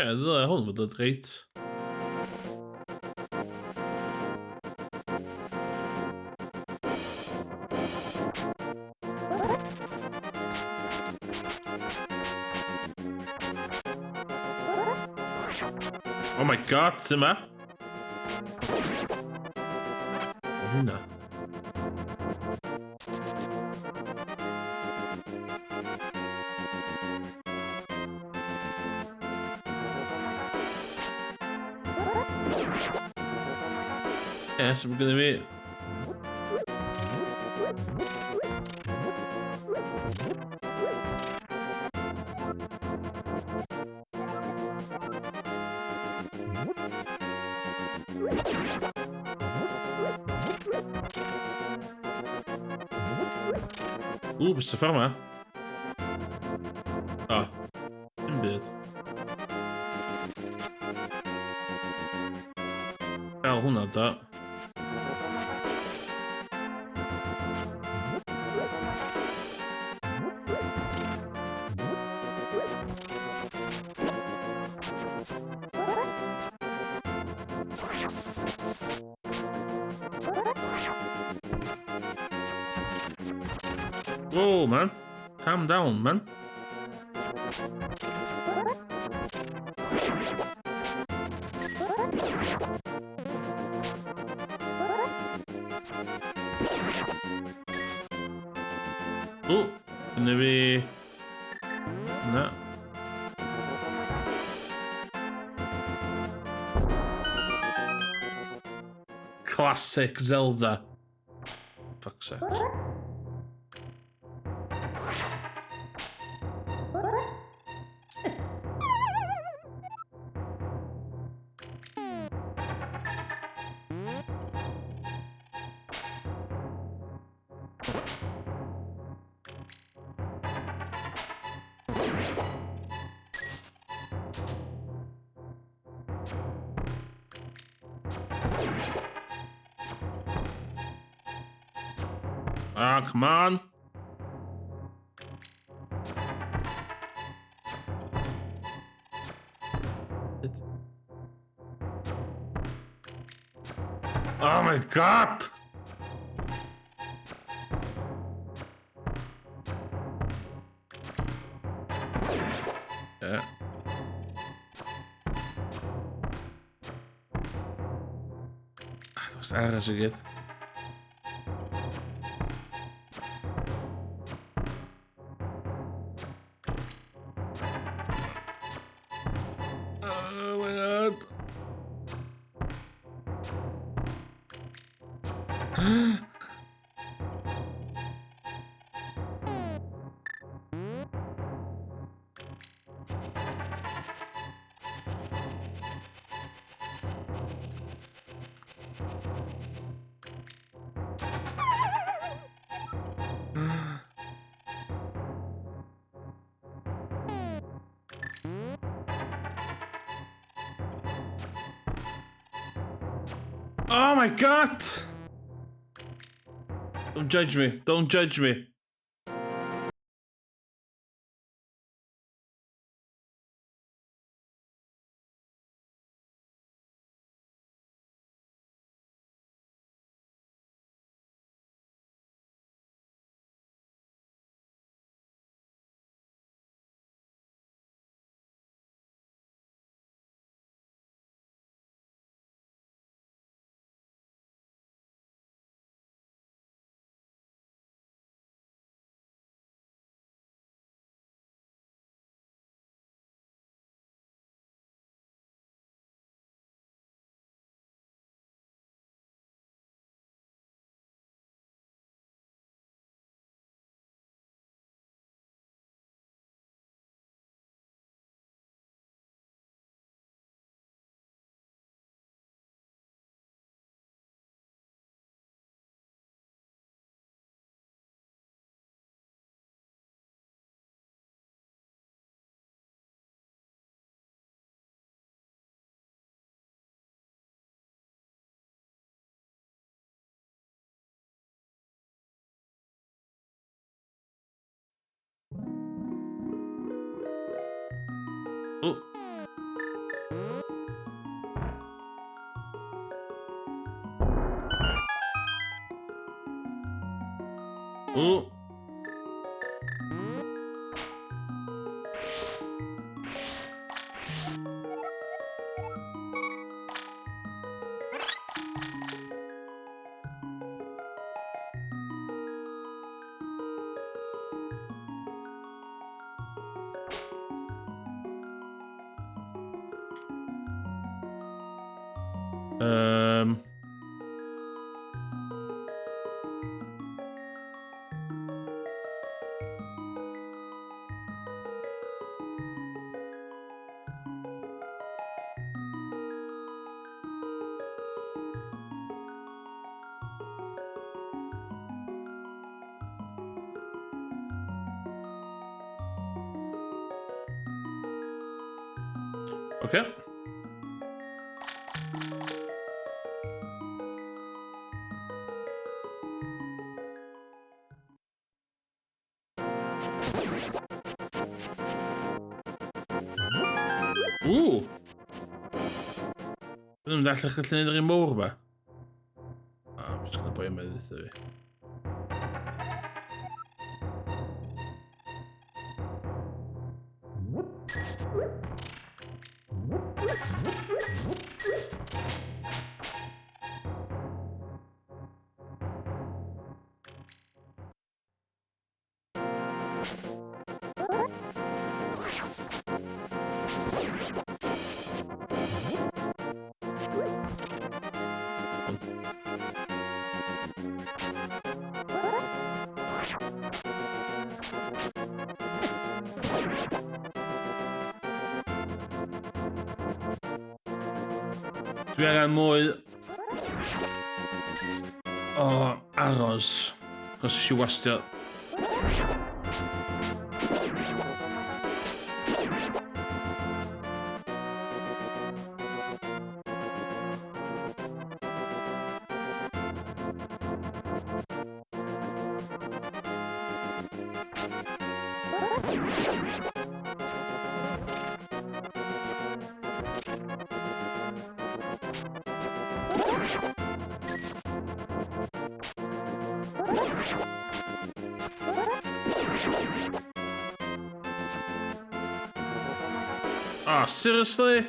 Speaker 1: Ie, ddylai hwn fod yn reit. Oh my God, yma. O hynna. Yes, we're gonna be. Ww, beth sy'n ffordd yma? O, dim byd. Gael hwnna, da. Whoa, man. Calm down, man. O, yna fi. Na. Classic Zelda. Fuck's sake. Ah, come on. Oh my God! Yeah. Just aros i gyd. Oh my God. Oh my God! Don't judge me. Don't judge me. Oh. Oh. Okay. Ooh. Dwi'n mynd allan gallu neud yr un mowr ba. Ah, I'm just gonna boi yma ddweud fi. Dwi angen mwy o aros. Cos eisiau wastio. Ah, oh, seriously?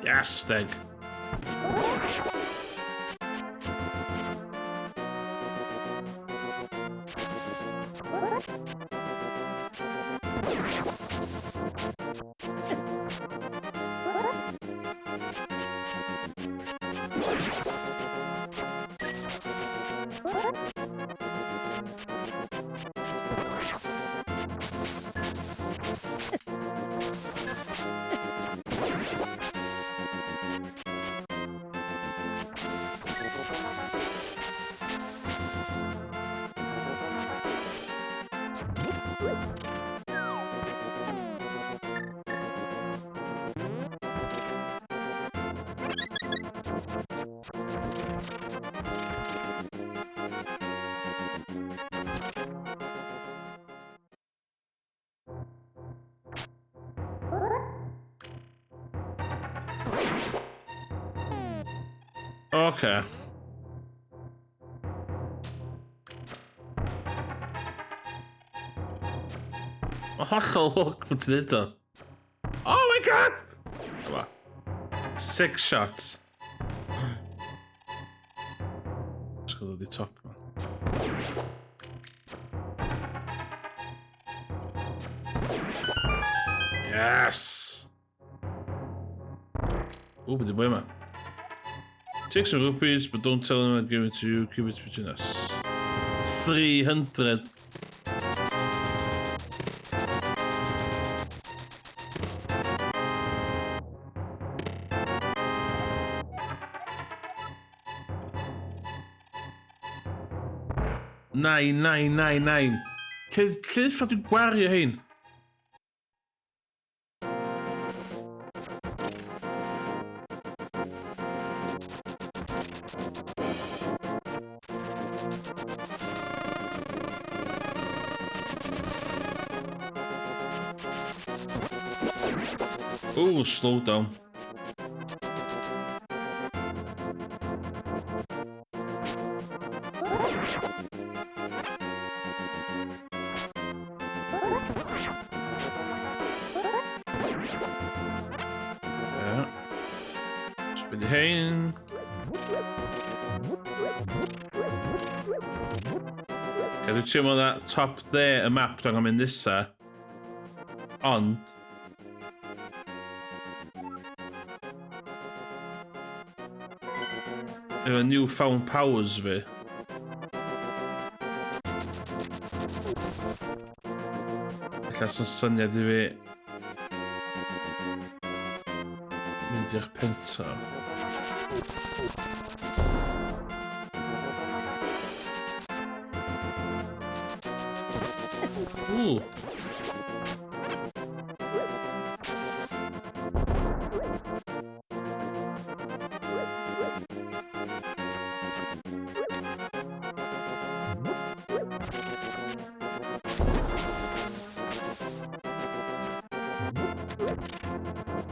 Speaker 1: Yes, deg. Okay. Mae hollol hook bod ti'n neud o. Oh my god! Yma. Six shots. Let's go ddod i top ma. Yes! O, beth yw'r boi yma? Take some rupees, but don't tell him I give it to you. Keep it between us. 300. Nine, nine, nine, nine. Lle, lle ffordd dwi'n gwario hein? Ooh, slow down. Yeah. Spin hein. Ie, dwi'n teimlo na top dde y map dwi'n angen mynd nesa. Ond... Efo newfound powers fi. Ella sy'n syniad i fi mynd i'r pentref. Ooh.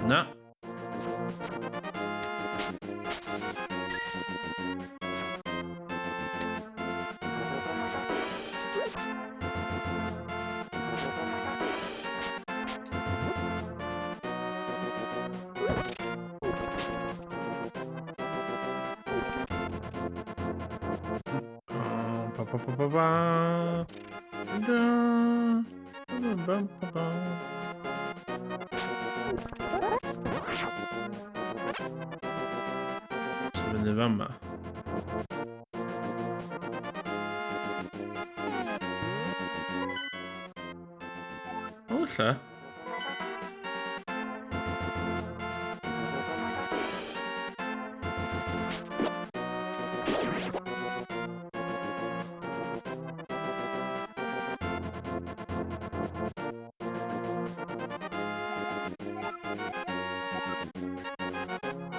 Speaker 1: Na. Ba, ba, ba, ba, ba. Da. Ba, ba, ba, ba. So fyny fama. O, lle?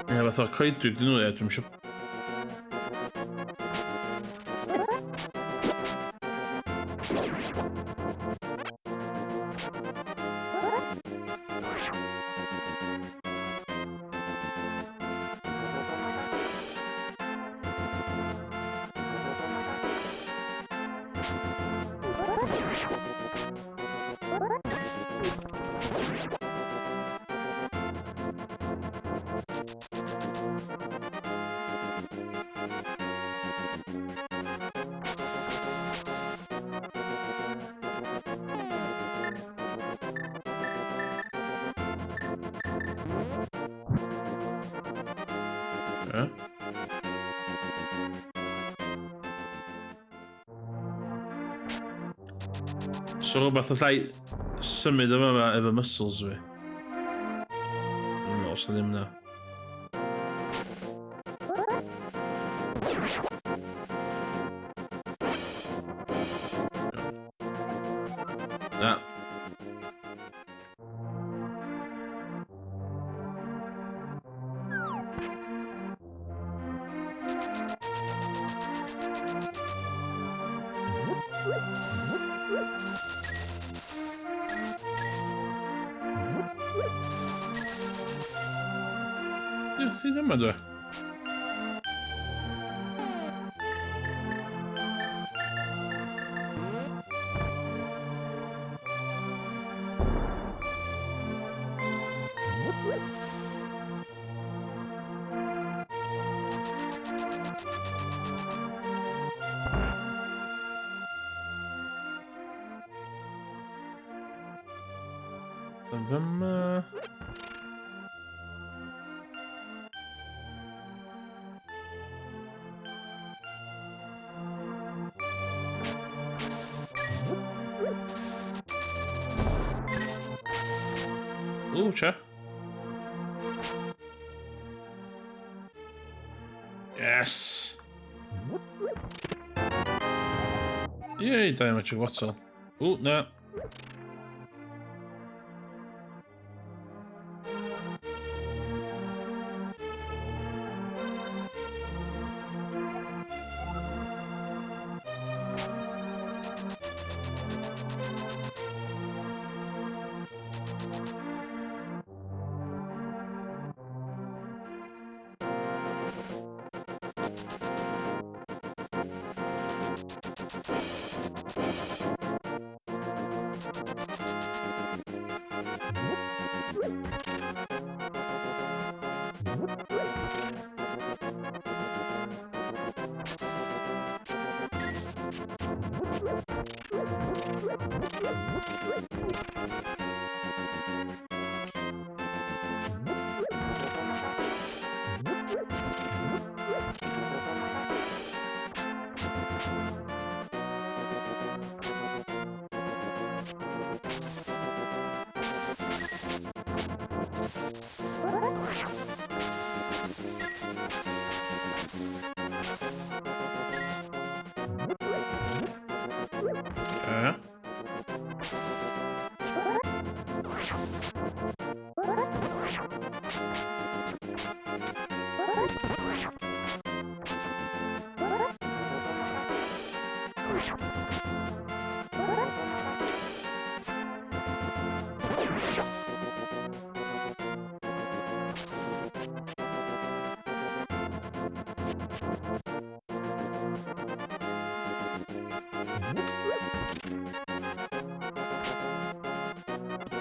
Speaker 1: Ie, fath o'r coedwig dyn nhw, ie, dwi'm isio... So rhywbeth allai symud yma yma efo muscles fi. No, os ddim na. Na. Ti'n yma, dwi? Yma. Ooh, cha. Yes! Yay, diametric wattle. Ooh, no.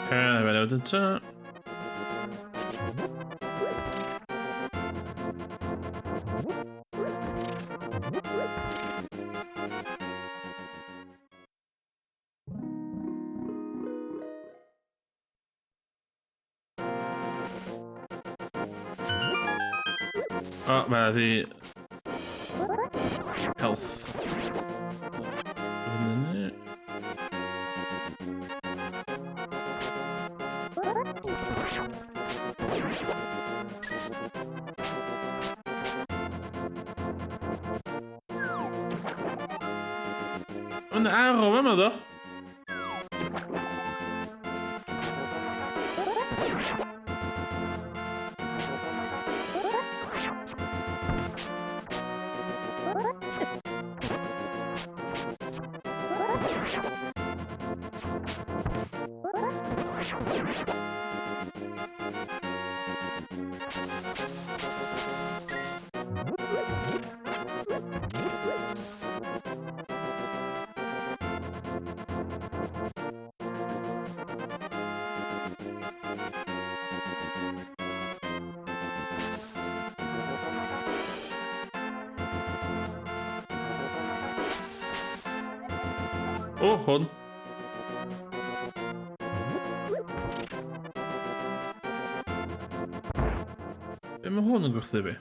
Speaker 1: Okay, Oh, mae the health. Mae'n arrow yma, ddo. O, hwn. Be mae hwn yn gwrthu fi?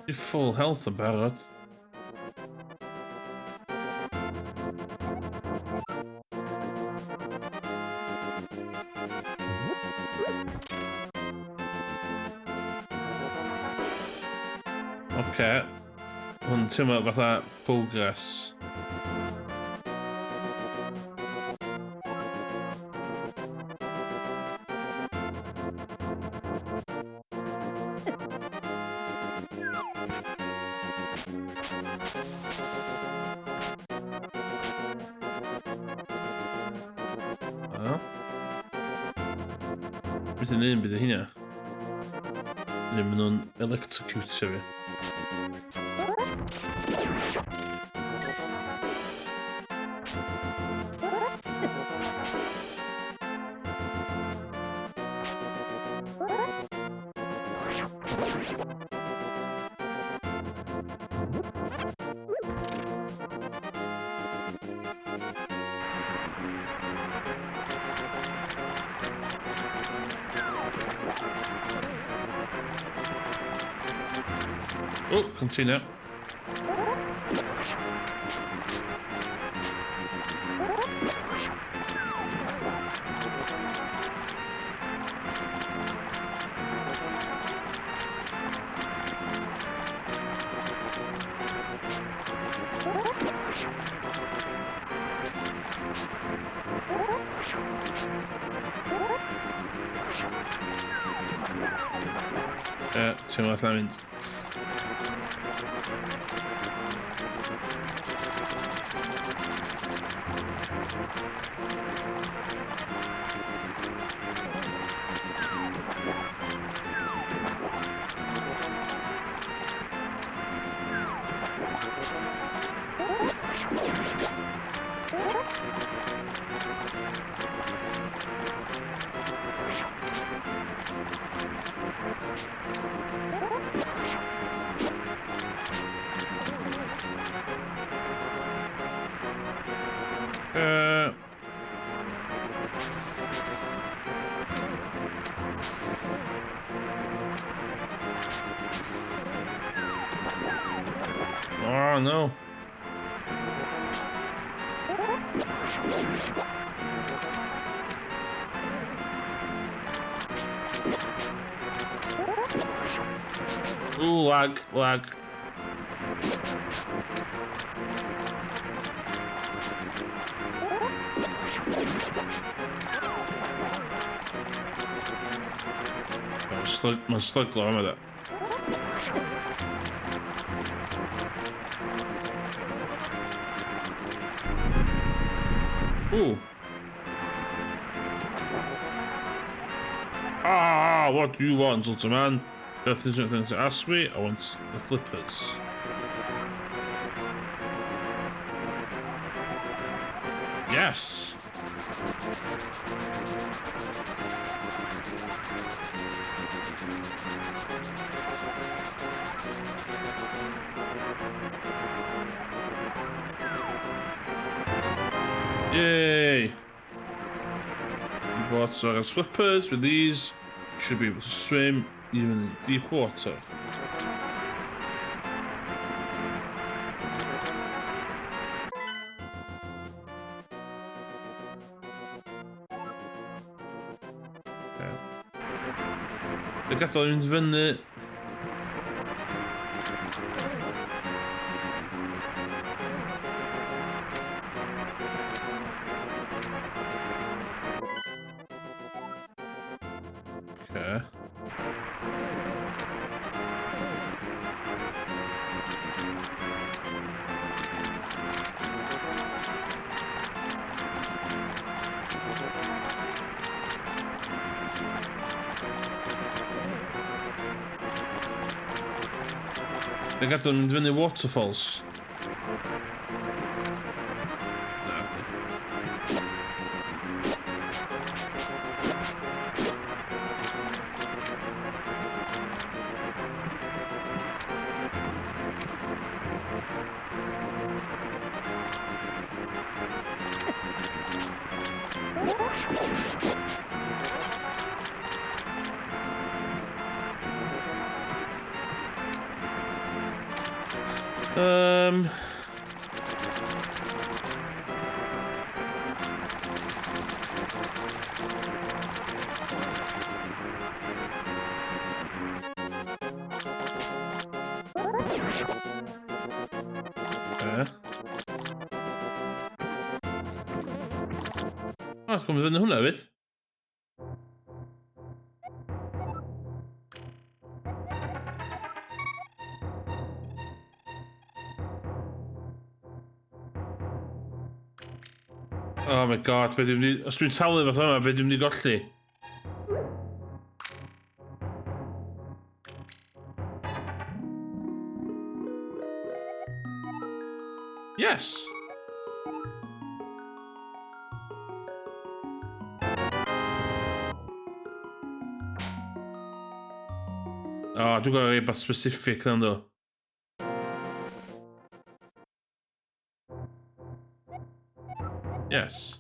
Speaker 1: Di full health yn barod. Oce. Hwn teimlo fatha progress. O. Bydd yn un bydd hynna. Neu maen nhw'n electrocutio fi. Oh, continue. Teimlo allan mynd. Oh no. Ooh, lag, lag. Mae'n stryglo am yna. Ooh. Ah, what do you want, Ultraman? If there's anything to ask me, I want the flippers. Yes! Yay! You bought Sora's flippers. With these, you should be able to swim even in deep water. Okay. Gadael i fynd fyny. Okay. Dwi'n gadael mynd fyny waterfalls. Na, di. Okay. Ah, cymryd fyny hwnna fydd. Oh my God, be dwi'n mynd i... Os dwi'n talu fath yma, be dwi'n mynd i golli? Yes! O, oh, dwi'n gwybod rhywbeth specific na ddo. Yes.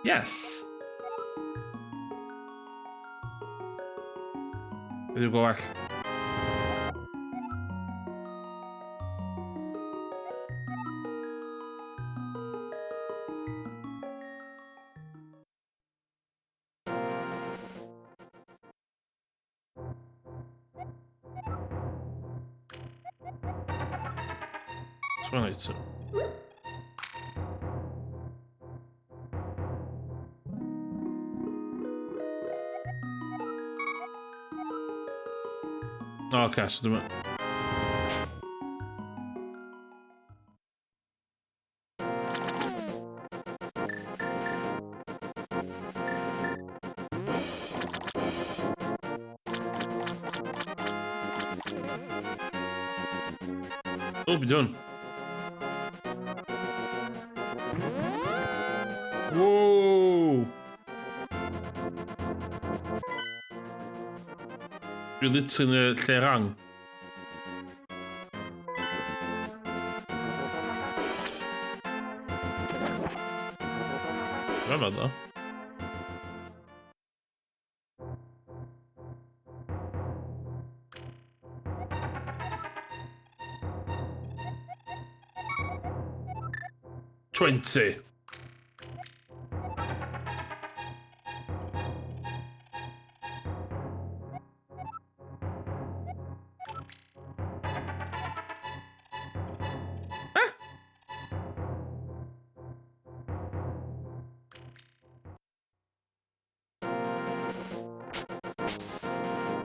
Speaker 1: Yes! Beth yw gwell? 22. O, oce, so dwi'n... O, be doing? Whoa! Dwi literally yn y lle rang. Rhyfedd ddo. 20.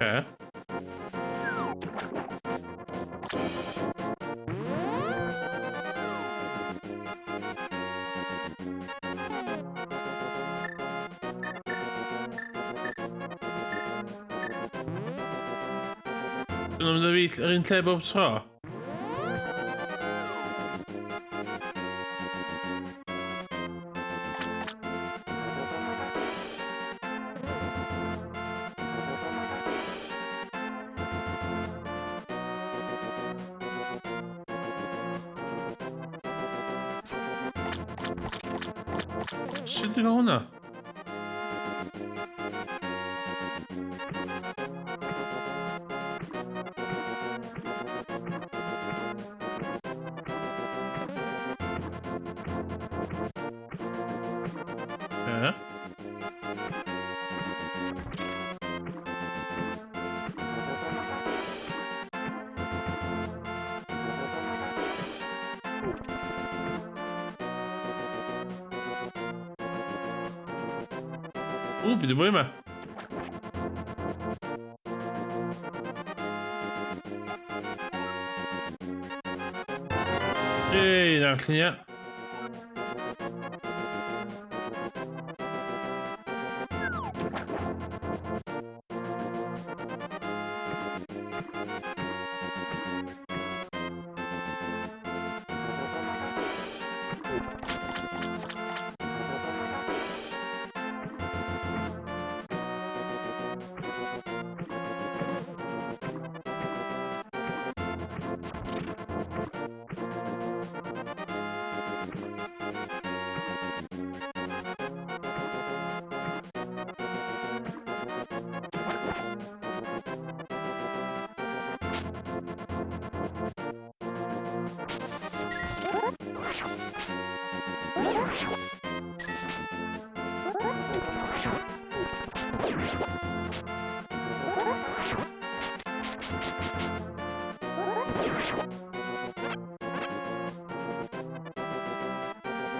Speaker 1: Okay. Dwi'n mynd i fi yr un lle bob tro? Sut dwi'n gael hwnna? Ie. Ww, beth yw'n yma? Yey, na'r lluniau.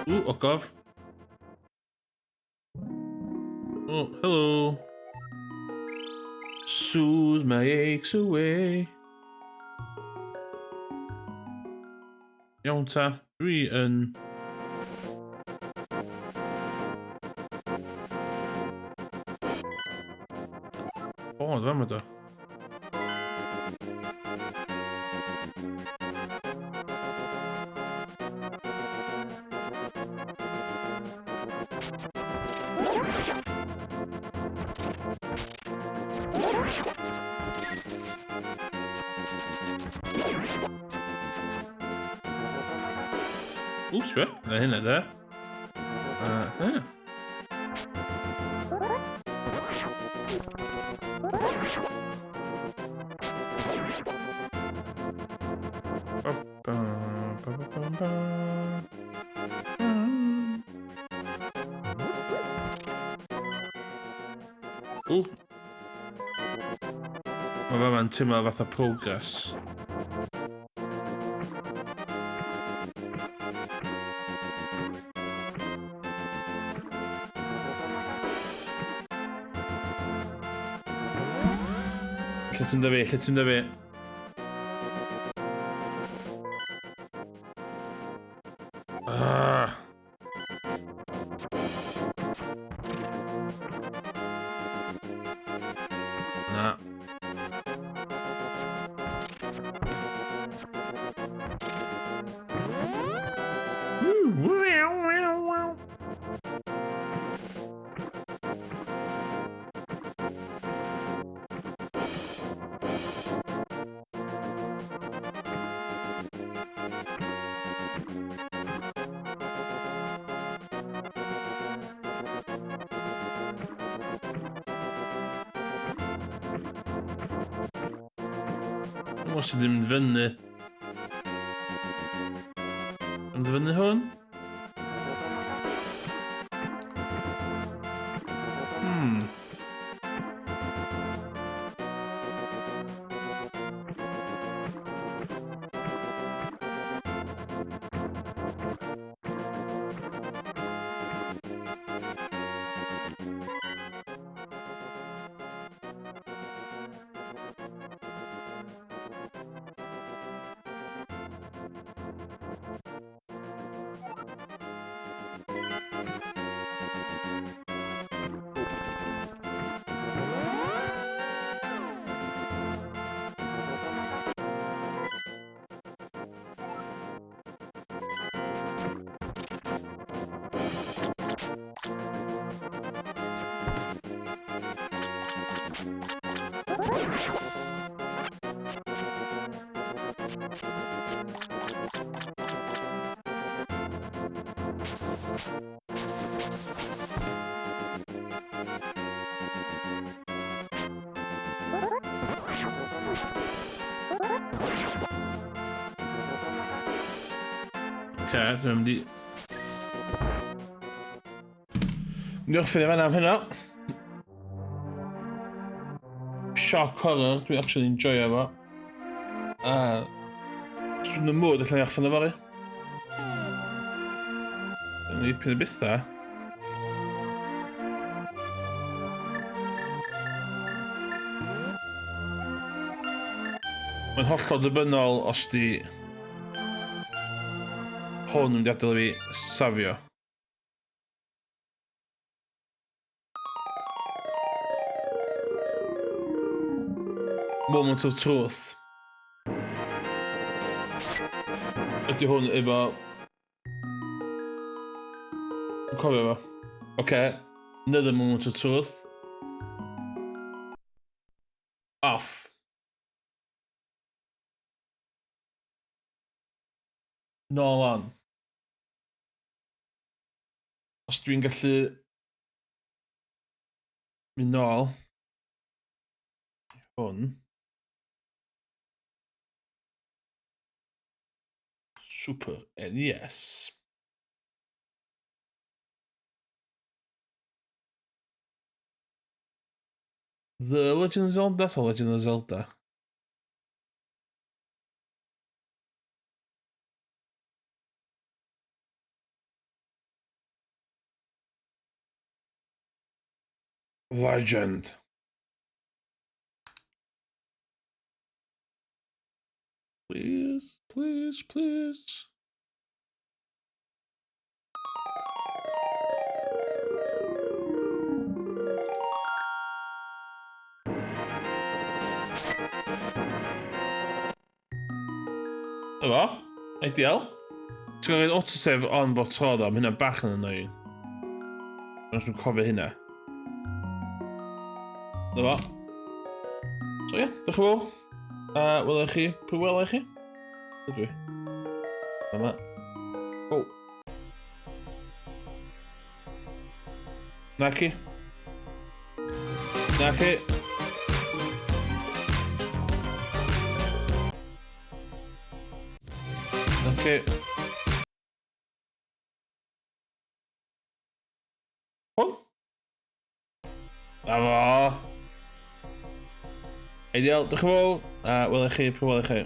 Speaker 1: Ooh, ogof. Oh, hello. Soothe my aches away. Iawn ta, dwi yn... O, oh, fama do. Wps, be? Na hynna, de. Uh, Ww. Mae fama'n teimlo fatha progress. Lle ti'n da fi? Lle ti'n da fi? Ah. Na. Os ydy mynd fyny. Mynd fyny hwn? Oce, dwi'n mynd i... Mynd i orffen i fanna am hynna. Shock horror, dwi'n actually enjoyo fo. A... Os dwi'n y mood, allan i orffen yfory. Yn dipyn o bethau. Mae'n hollol dibynnol os di hwn yn mynd i adael i fi safio. Moment of truth. Ydy hwn efo... Yn cofio fo. Oce. Okay. Another moment of truth. Off. Nôl on. Os dwi'n gallu mynd nôl hwn. Super NES. The Legend of Zelda? Ta Legend of Zelda? Legend. Please, please, please. Efo, ideal. Ti'n gael autosave on bob tro ddo, mae hynna bach yn annoying. Os dwi'n cofio hynna. Dyma fo. So ie, yeah, diolch yn fawr. A welai chi, pwy welai chi? Ydw i. Dyma. Oh. Naci. Naci. Naci. Hwn? Na fo! Ideal, diolch yn fawr, a welai chi, pwy welai chi.